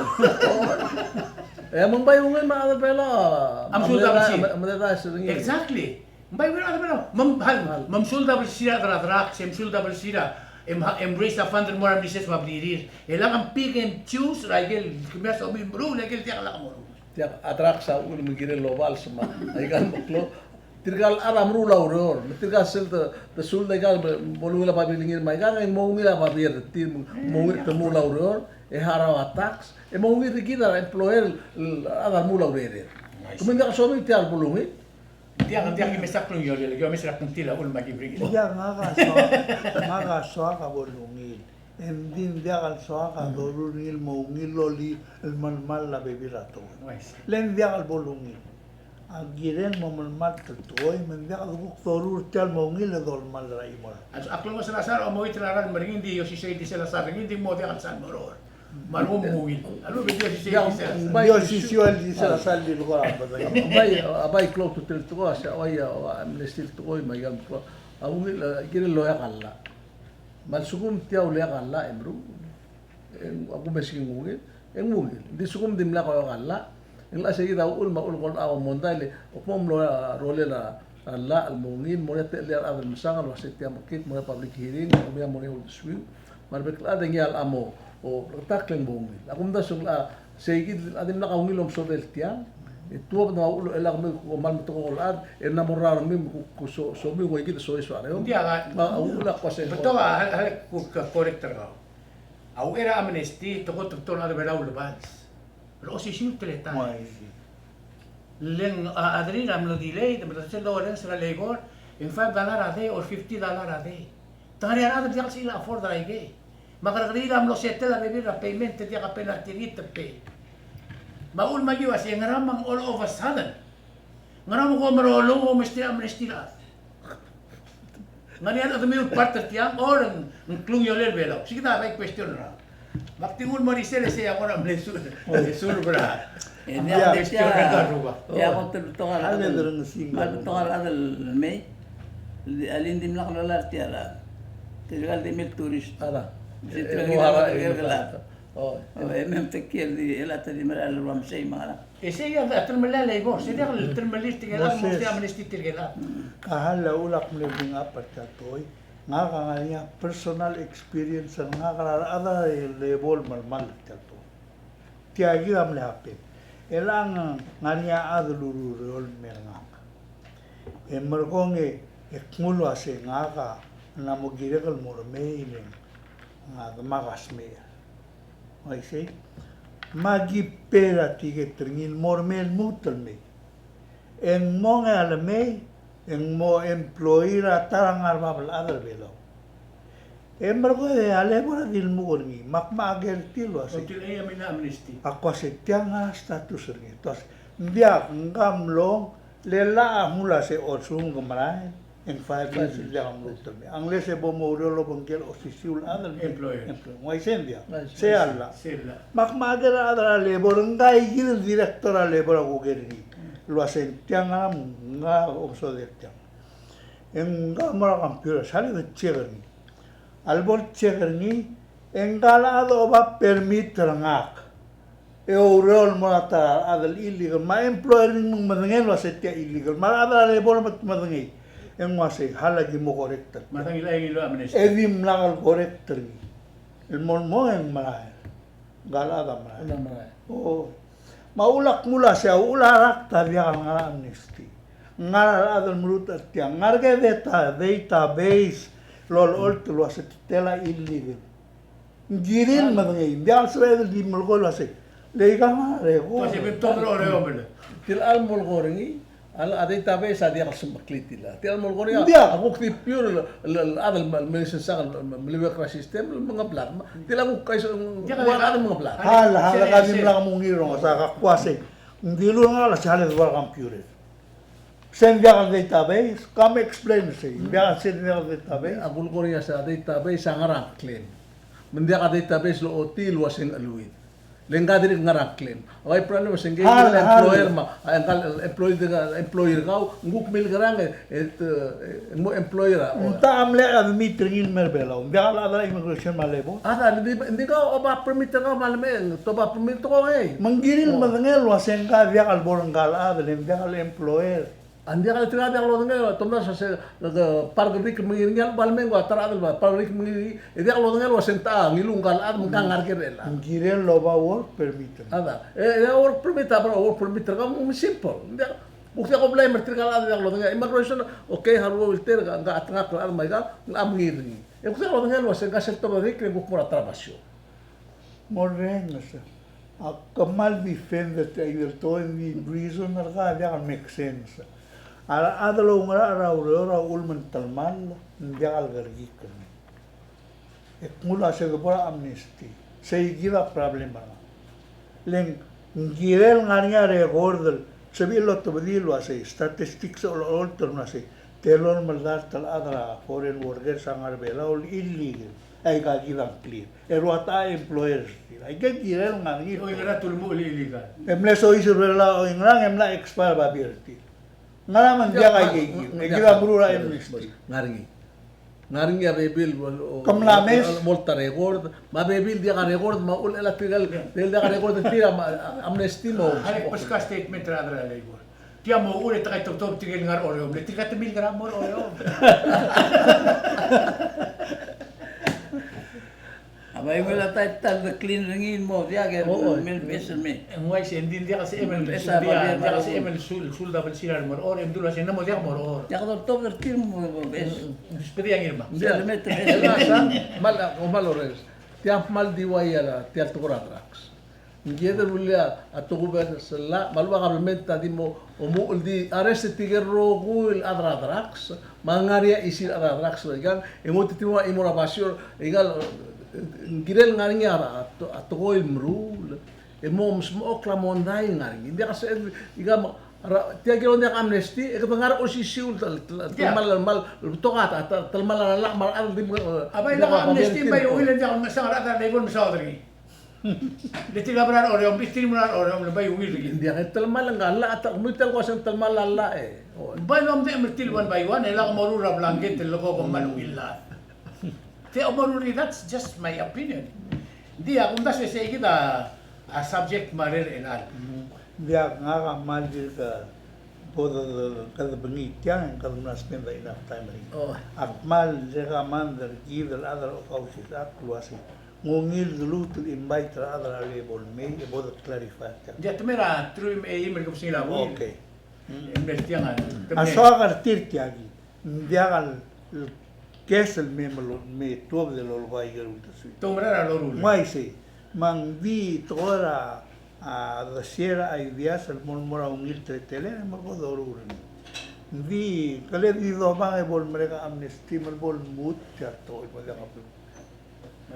E me ng bai ungil me a rechad er a Belau a msuldabelsiil. A mle, a mle, a mle, a mle, exactly. Ng bai ungil a rechad er a Belau. Me ng, hal, me ng msuldabelsiil er a drugs, e msuldabelsiil er a, e m-, e m-raise a fund el mo er a mises me a blirir. E lak ng pick and choose er a ikel kemiu a somiu el meruul, e ikel diak lak mo meruul. Diak a drugs a uchul me ng kirel el obals me aika el meklou. Tirka el chad a meruul a ureor, me tirka sel te, te sold aika el bo lungil a babilngir me aika, e ng mo ungil a babier er tir, mo ungil te meruul a ureor, e harau a tax, e mo ungil er kid a employer el chad a remuul a ureor. Kemiu ng diak somiu tia el bo lungil. Ng diak, ng diak ki mesa klungiolel, ki omes er a kngtil a uchul me a ki bring it. Ng diak, ngak a soak, ngak a soak a bo lungil. Engdi ng diak el soak a doruul er ngii el mo ungil el olii el melemall a bebil er a tekoi. Le ng diak el bo lungil. A kirel mo melemalt el tekoi, me ng diak el kuk doruul er tia el mo ungil e dolemall er a chimo er a. A klungiosel a sar a omoit er a ralm er ngii, ng di osisiu el di sel a sar er ngii, ng di mo diak el sal mo er a. Me a lechub e ng ungil. A lechub e ng di osisiu el di sel a sar. Ng di osisiu el di sel a sar el di lekoi a bedengel. Bai, a bai klou a ultutelel el tekoi, a sei a ua, a amnesty el tekoi, me a ikel meklou. A ungil, a kirel el oeak a llach. Me a lsekum tia uleak a llach e meruul, e ng, a kumes e ng ungil, e ng ungil. Ng di lsekum dimlak oeak a llach, e ng locha sei kid a uchul me a uchul ko el a mondai le, ko kmo mlo rolel a llach el mo ungil, mo er ngii a techellir a rechad el mesang el uasei tia mekngit, mo er ngii a public hearing, mo er ngii a mo er ngii a uldesuiu, me a rebek el chad e ngii a locha mo, o, bleketakl e ng mo ungil. A kumdasu ng locha sei kid a dimlak a ungil omesodel tiang, e tuobed me a uchul e lak me ko kmal metekokl el chad, e ng mo er a rengmiu me ko, ko so, somiu ko ikid e soiseb a rengum. Ng diak a, me a uchul a ko sei. Betok a, a, a, ko, ko, correct er kau. A uchei er a amnesty, te ko, te betok el chad er a Belau el ulebals. Osisiu el teletael. Le ng, a, a rechad a mlo delay, te mlo sel orrenges er a labor, e ng five dollar a day or fifty dollar a day. Te ngar er ngii a rechad el diak el sebechir el afford er aikei. Me a kerrekeriil a mlo settle a bebil er a payment, te diak a penalty er ngii te pay. Me a uchul me aki uasei, ngera me ng all of a sudden. Ngera me ko merolung e omesterir a amnesty el chad. Ng ngar er ngii a chad el chedemiu el part er tiang, or ng klungiolel Belau. Sei kid a right question er a. Me ak di nguu el mo er isei e sei a kora mle sur, mle sur er a. E ng diak, ng diak, ng diak. Ia, ko te betok a rechad el, me a betok a rechad el mei. A le ng dimlak lolai er tia el chad. Tirka el di mei el tourist. Ada. Sei tirka el di mei el tourist. O, e mei me te kiei el di, el chad a di merael el ua mesei me a ngerang. E sei a telemellel a labor, sei diak el telemellel tirke el chad, mo sei a amnesty tirke el chad. Ka hal a uchul ak mle bring up er tia el tekoi, ngak a ngar er ngii a personal experience er ngak er a rechad er a labor el melemall er tia el tekoi. Tia kid a mle happen. E le ng ngar er ngii a chad el ureor el mei er ngak. E merekong e, e kmu el uasei ngak a, ng mo kirek el mo remei e ng, a, demak a smecher. Uaisei, me aki pay er a ticket er ngii el mo remei el lmuut el mei. E ng mong e a lemei, e ng mo employee er a ta er a ngar er a bab el chad er a Belau. E merekong e a labor a di lmuk er ngii, me ak mo ker er tir el uasei. Until a mei a amnesty. Ak uasei tiang a status er ngii. Te uasei, ng diak, ng ka mlong, le llach a kmu el uasei, o, lsekum ke merael. E ng five years el diak a mluut el mei. Unless e bo mo oureor el obengkel a osisiu el chad el mei. Employer. Employer. Ng uaisei ng diak. Uaisei. Sei a llach. Sei a llach. Me ak mo ker er a rechad er a labor, ngka ikid el director er a labor a kuker er ngii. El uasei tiang a ngera me ng omesodel tiang. E ngka mo er a computer, sale de check er ngii. A lebo el check er ngii, e ngka el chad a oba permit er ngak. E oureor el mo er a ta er a rechad el illegal, me a employer a ngii me ng medengei el uasei tia illegal, me a rechad er a labor me te medengei. E ng uasei, hal aki mo correct er. Me a ta ngii a ngii el amnesty. E dimlak el correct er ngii. El mo, mo e ng merael. Ngka el chad a merael. Ng merael. O. Me a uchul ak kmu el uasei, a uchul a rakt a diak el ngar er a amnesty. Ngar er a rechad el meruul er tiang. Ngar er a database el olecholt el uasei te tela illegal. Ng kirir el medengei, ng diak el sebeched el di melekoi el uasei. Le ikang a record. Uasei betok el orreomel. Tia el molekoi er ngii, a database a diak el smeklii tia el. Tia el molekoi er ngii a kuk di pure el, el, el chad el mle sensang el meliuekl er a system el mengeblad. Tia el kuk kais, ua chad el mengeblad. Hal, hal, ka dimlak mo ngii el rong, sa ka kuasei. Ng dilu er ngak el sale de ua computer. Se ng diak el database, ka me explain sei, ng diak el, se ng diak el database. A kulekoi er ngii a se a database a ngar er a claim. Me ng diak a database el ochotii el uasei ng cheleuid. Le ngka a dirk ngar er a claim. A bai problem se ngke el employer me a, a, ngka el employee, employer er kau, ng kuk milkerang e, e, e, ng mo employer a. Ng ta a mle admit er ngii el mer Belau. Ng diak el chad er a immigration me a labor. A ta, ng di, ng di kau oba permit er kau me a lemei, te oba permit er kau e. Me ng kirir el medengei el uasei ngka a diak el bo er ngka el chad, le ng diak el employer. A ng diak el tirka, diak lodengei, te omdasu el se, ke, ke, park er a rik el mengiil er ngii, a lebo el mei e ng ua ta er a chad el bai park er a rik el mengiil er ngii, e diak lodengei el ua se ng techa a ngiluu ngka el chad me ng ngar er ngii er chelechang. Ng kirel el oba work permit. A da, e, e, work permit, a bai work permit er kau, me ng simple. Ng diak, kuk diak ko blame er tirka el chad el diak lodengei. Immigration, okay, a ua el tir, ngka, ngka a chetengakl el chad me aika, ng mengiil er ngii. E kuk diak lodengei el ua se ngka sel tobed er a rik e ng kuk mo er a ta er a basio. Morrenges. A kmal defend er tia el tekoi, ng di reason er kau a diak el make sense. A rechad el oungerachel er a ureor a uchul me ng telemall, ng diak el kerekikl er ngii. E kmo ng ua se de bo er a amnesty. Sei kid a problem er ngak. Le ng kirel ngar er ngii a record el sebechir el otobedii el ua sei, statistics a olecholt el mla sei. Telolem el dart el chad er a foreign workers a ngar er a Belau el illegal. Aika kid a ng clear. E rua ta a employers er tir. Aike el kirel ngar er ngii. Oingerang a te ulemuchel el illegal. E mle soiseb er a Belau, oingerang e mla expire a babier er tir. Ngera me ng diak aike kid. E kid a meruul a amnesty. Ngar er ngii. Ngar er ngii a bebil, o, ke mla mes, mo ta er a record, me a bebil diak a record, me a uchul e le tirke el, el diak a record er tir a, a, amnesty mo. A lak bo el statement er a rechad er a labor. Tia mo uchul e te kaitobtob tirke el ngar er a Oreom. Le tirka te milkera mo er a Oreom. A bai ungil a ta el clean er ngii el mo diak e, o, o, mei el beches el mei. Ng uaisei, ng di ng diak el sebechem el, ng di ng diak el sebechem el sul, sul double sira el mo er a Oreom, ng dilu el uaisei ng mo diak mo er a Oreom. Diak a doltobed er tir el mo, mo beches. Ng, ng, ng, sbedii a ngii me. Ng diak el mei te beches. Kmal, o, kmal orrenges. Tia kmal di ua ia, tia el tekoi er a drugs. Ng kired el rullii a tokubets el llach, me a lebo a kabelment a di mo omuchel el di arrest er tirke el rokui el chad er a drugs, me a ngar er ngii a chisil el chad er a drugs er aikang, e ng otitiua a chimo er a basio er aikal, ng kirel ngar er ngii a, a, a tekoi el meruul, e mo mesmechokl a mondai el ngar er ngii. Ng diak a se, ikang, tia el kirel diak a amnesty, e kede ngar er a osisiu el, el, el, telemall, telemall, betok a, a, telemall a llach, me a rechad el di, a bai lak a amnesty, bai ungil e ng diak el mesang a rechad er a labor el mesaod er ngii. Le tirka a mla er a Oreom, le tirka a mla er a Oreom, le bai ungil er ngii. Ng diak el telemall ngka el llach, a ta, kmo tia el kmo se ng telemall a llach e. Bai lomdechem er tir one by one, e lak moruul er a blanket el leko kmal ungil el llach. Te moruul er ngii, that's just my opinion. Ng di a kumdasu e sei kid a, a subject me a rerechel el. Ng diak, ngak a kmal dirk bo de, de, kede bengii tiang, kede mla spend enough time er ngii. O. A kmal recommend er kid el chad er a Kausisechakl el uasei ng ungil de lmuut el invite er a rechad er a labor el mei, e bo de clarify er tiang. Ng diak, te mei er a truich me a eim el kebesengil a buil. Okay. Mm. E mei er tiang a, te mei. A soak er tir tia kid, ng diak el case el mei, me lo, me tuobed el lolekoi aike el uldesuir. Te oumera er a loruul. Ng uaisei, me ng di tekoi er a, a, de share a ideas el mo, mo er a ungil teletelel, me bo doruul er ngii. Ng di, kele di dobang e bo lemerek a amnesty, me bo lmuut tia el tekoi, bo diak a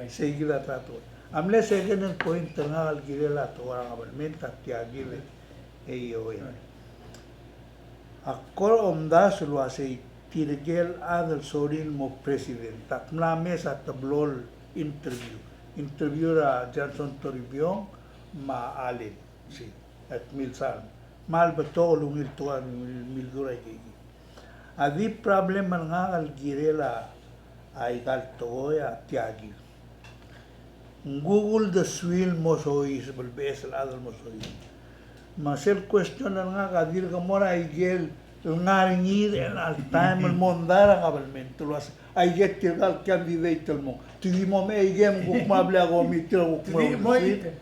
Sei kid a ta el tekoi. A mle second point er ngak el kirel a tekoi er a kabelment a tia kid e, e io e. Ak kora omdasu el uasei tirke el chad el sorir el mo president, ak mla mes a teblo el interview. Interview er a Johnson Toribiong me a Allen. Sei, a kmal msang. Kmal betok el ungil tekoi el mildu er a ikei. A di problem er ngak el kirel a, a ikal tekoi a tia kid. Ng kuk uldesuir el mo soiseb, el beches el chad el mo soiseb. Me sel question er ngak a dirk mo er a ikel ngar er ngii er chelecha el taem el mondai er a kabelment el uasei aike tirka el candidate el mong. Te di mo mei aike me kuk mo er a blil a committee el kuk mo uldesuir.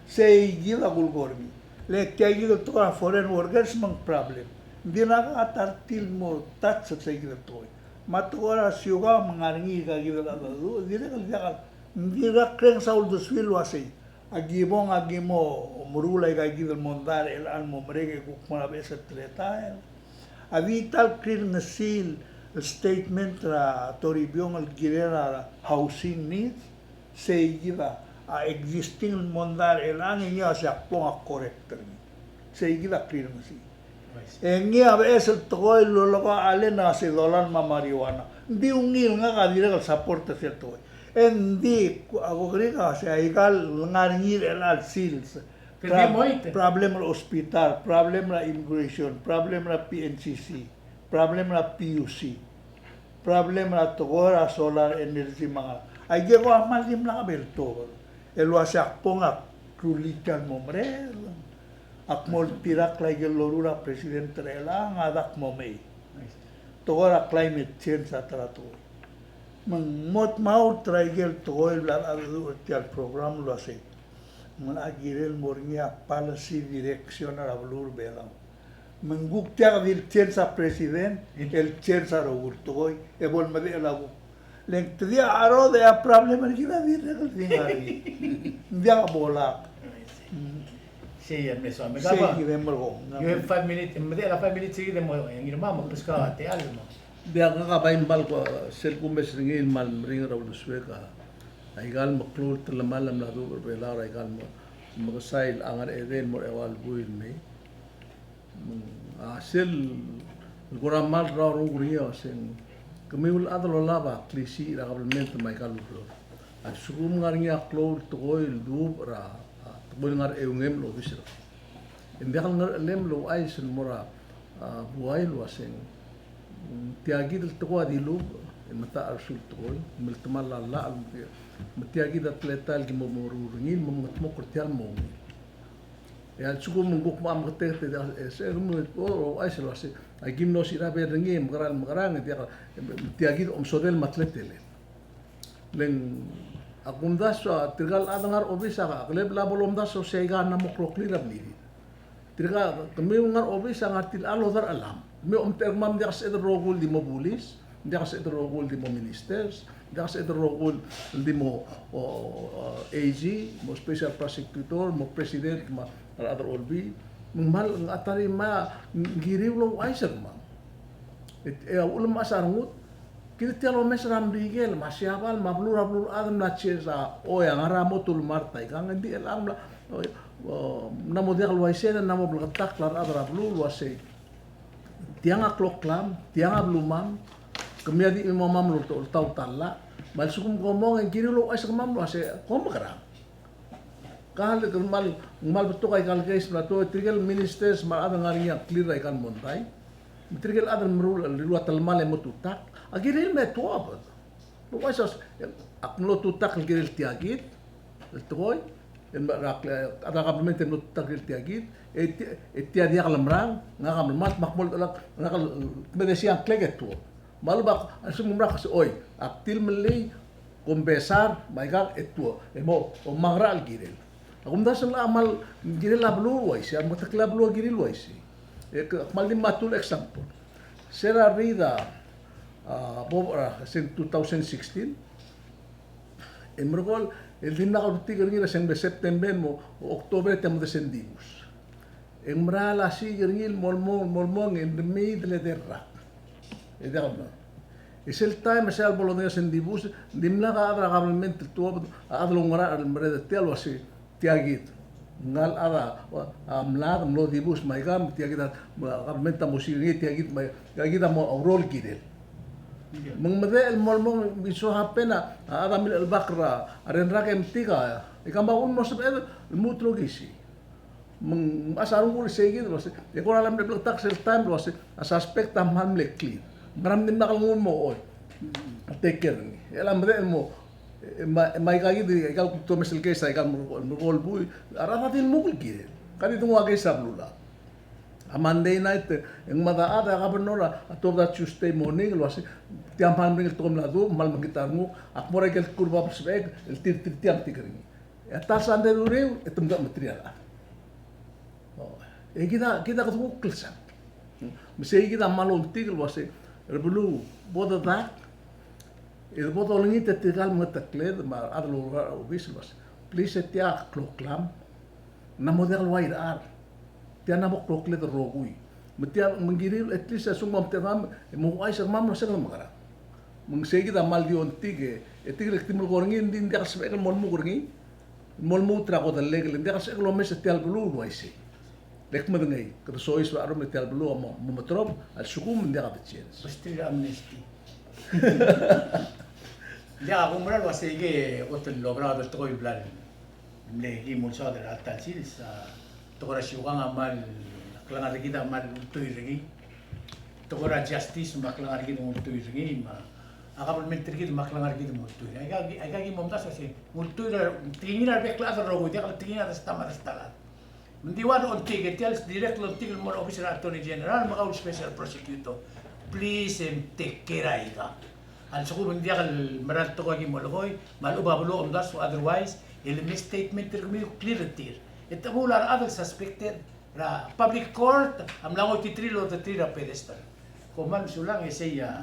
Sei kid a kulekoi er ngii. Le tia kid el tekoi er a foreign workers me ng problem. Ng di ngak a ta er tir el mo touch er sei kid el tekoi. Me a tekoi er a siukau me ng ngar er ngii aika kid el chad el, dirrek el diak el, ng di ngak a krenges a uldesuir el uasei aki bong, aki mo meruul aika kid el mondai er chelecha el mo merek e kuk mo er a beches el teletael. A di ta el kringesii el statement er a Toribiong el kirel a housing needs, sei kid a, a existing el mondai er chelechang e ngii a se ak bong a correct er ngii. Sei kid a kringesii. E ngii a beches el tekoi el lolekoi a Allen a se dolai me a marijuana. Ng di ungil, ngak a dirrek el support er sel tekoi. E ng di, a ko kerik a se aikal ngar er ngii er chelecha el sils. Problem er a hospital, problem er a immigration, problem er a P N C C, problem er a P U C, problem er a tekoi er a solar energy me a ngerang. Aike ko a kmal dimlak a beltobed. El uasei ak bong a rullii tia el mo merek. Ak mo oltirakl a ikel loruul a president er chelechang a dak mo mei. Tekoi er a climate change a ta er a tekoi. Me ng mo dmaut er a ikel tekoi el bla ledu er tia el program el uasei, ng locha kirel el mo er ngii a policy direction er a beluu er a Belau. Me ng kuk diak di le change a president, el change a rokui el tekoi, e bo lemedechel a kuk. Le ng te diak a cherrodech a problem er kid a dirrek el di ngar er ngii. Ng diak bo lak. Sei a mle soam. Sei kid e merekong. You have five minutes, medechel a five minutes er kid e mo, e ngii me a mo, beskau a techall me. Diak, ngak a bai mle kuk sel kumes er ngii el kmal meringel er a uldesuek a ikal meklou el telemall a mla duubech er a Belau er a ikal me, mekesai el ngar er a edei el mo er a eua el buil el mei. A sel kora mal rrau er ngii a uaseng, kemiu el chad el olab a klisiich er a kabelment me a ikal ureor, a lsekum ng ngar er ngii a klou el tekoi el duubech er a, a, tekoi el ngar er a eungel el obis er kau, e ng diak el ngerechelem el ouchais el mo er a, a, buai el uaseng, mm, tia kid el tekoi a dilubech e metachersul tekoi, me le temall a llach, me tia kid a teletael el ki mo meruul er ngii, me mengedmokl er tia el mo ungil. E a lsekum ng kuk mo meketeketang, e se, e se, e se, a kim no sirabe er ngii, e mekerang, mekerang, e tia, tia kid a omesodel me a teletelel. Le ng, a kumdasu a tirka el chad el ngar er a obis a, a kelebla bo lomdasu a uasei aika a mla mo kloklir a blirir. Tirka, kemiu el ngar er a obis a ngar tir a loderchelam. Me omtechei er kemam, ng diak a sebeched el rokui el di mo bulis, ng diak a sebeched el rokui el di mo ministers, ng diak a sebeched el rokui el di mo, o, o, A G, mo special prosecutor, mo president, me a rechad er a olbiil. Me ng kmal, ng a ta er ngii me ng kiriu el ouchais er kemam. E, e a uchul me a sel rengud, kid tia el omes er a Merikel, me a Siabal, me a beluu er a beluu el chad el mla change a, oi, a ngar er a mo tulemart a ikang, e ng di chelechang mla, o, o, ng mo diak el uaisei, e ng mo bleketakl a rechad er a beluu el uasei, tiang a kloklam, tiang a belumam, kemiu a di chimemam el oltaut a llach, me a lsekum ke mong e ng kiriu el ouchais er kemam el uasei, kom mekerang. Ka le kmal, kmal betok a ikal case el mla tuobed, tirke el ministers me a rechad el ngar er ngii a clear er a ikal mondai. Me tirke el chad el meruul, el rirua telemall e mo tutakl, a kirel me tuobed. Ng uaisei, ak mlo tutakl el kirel tia kid el tekoi, el me, a, a government el mlo tutakl el kirel tia kid, e tia, e tia diak lemerang, ngak a melemalt, me ak mo, ngak a, me desii a ngklek e tuobed. Me a lebo, a lsekum ng mera el kmo, oi, ak tilemellii, kom besar, me aikang e tuo, e mo, o, me a ngerachel el kirel. A kumdasu e ng locha kmal kirel a beluu el uaisei, a meketeklii a beluu a kirel el uaisei. E ke, kmal di me a two el example. Se er a rrid a, a, bo, a, se er a two thousand sixteen, e merekong, el dimlak el betik er ngii er a se ng mle September mo, o, October e te mo de sendibus. E ng mera el siik er ngii el mo el mong, mo el mong, e ng di mei el edei el rak. E diak el mong. E sel taem er sel bo lodengei a sendibus, dimlak a chad er a government el tuobed, a chad el oungerachel el merreder er tia el uasei, tia kid. Ng ngar er a chad a, a mlad, mlo dibus me aikang, tia kid a, me a government a mo siik er ngii, tia kid me, tia kid a mo oureor el kirel. Me ng medechel el mo el mong, e so happen a, a chad a milechelbakl er a, a rengrir e metik a, e kemam a uchul me ng mo sebeched el lmuut el okisii. Me ng mechas a renguk el sei kid el uasei, e kora mle bleketakl sel taem el uasei, a suspect a kmal mle clear. Ngera me ng dimlak el nguu el mo, oi, take care er ngii. E chelecha medechel el mo, e me, e me aika kid, aika el kuk domes el case, aika el merekong el buil, a rechad a di lmuk el kirel. Ka di denguu a case er a beluulechad. A Monday night, e ng mad a chad, a governor a tuobed a Tuesday morning el uasei, tia kmal meringel el tekoi el mla duubech, kmal mekngit a renguk, ak mo er a ikel kurbab el sebechek el tir, tir tia metik er ngii. E a ta el sandei er a uriul, e te mdak material. O, e kid a, kid a kede kuk klsang. Me sei kid a kmal ongtik el uasei, er a beluu, bo dedak, e bo dolengit er tirka el mengetekled, me a rechad el oureor er a obis el uasei, please, e tia a kloklam, ng mo diak el ua irechar. Tia ng mo klokled el rokui. Me tia, me ng kiriu el at least a lsekum ng mo omtechei er kemam, e mo ouchais er kemam el uasei kede mekerang. Me ng sei kid a kmal di ongtik e, e tirke el kdi melekoi er ngii, ng di ng diak el sebechek el mo lmuk er ngii, mo lmuut er a kodellek, le ng diak el sebechek el omes er tia el beluu el uaisei. Le kmedengei, kede soiseb a rechad er tia el beluu a mo, mo meterob, a lsekum ng diak de change. Besterir a amnesty. Ng diak a kumerang el uasei ke kot el oberaod el tekoi el bla el mle ki mo ulsaod er a ta el sils, a, tekoi er a siukang a kmal, a klengar er kid a kmal ultuil er ngii. Tekoi er a justice me a klengar er kid a ultuil er ngii, me a, a government er kid me a klengar er kid a ultuil er ngii. Aika, aika ki mo omdasu el uasei, ultuil er, tekingir a rebek el chad el rokui, diak el tekingir a ta el stat me a ta el stat el chad. Me ng di ua ongtik, e tia el direct el ongtik el mo er a office er a Attorney General me kau el special prosecutor. Please, em, take care a ikang. A lsekum ng diak el mera el tekoi a ki molekoi, me a lechub a beluu a omdasu otherwise, e le mei statement er kemiu el clear er tir. E te bo el a rechad el suspected er a public court a mla ngoititerir el ordeterir a pedestal. Kom kmal mesulang, e sei a,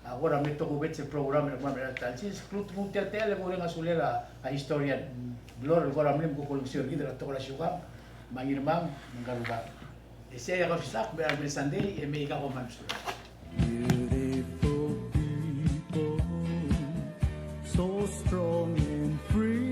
a kora me tokubets el program er kemam er a ta el sils, kuk lmuut tia el techall e bo leng a sulel a, a historian Blor el kora mle mo kolengeseu er kid er a tekoi er a siukang me a Ngirmang me a Ngerudam. E sei a Kausisechakl, me a re Sunday, e mei kau, kom kmal mesulang. Beautiful people, so strong and free.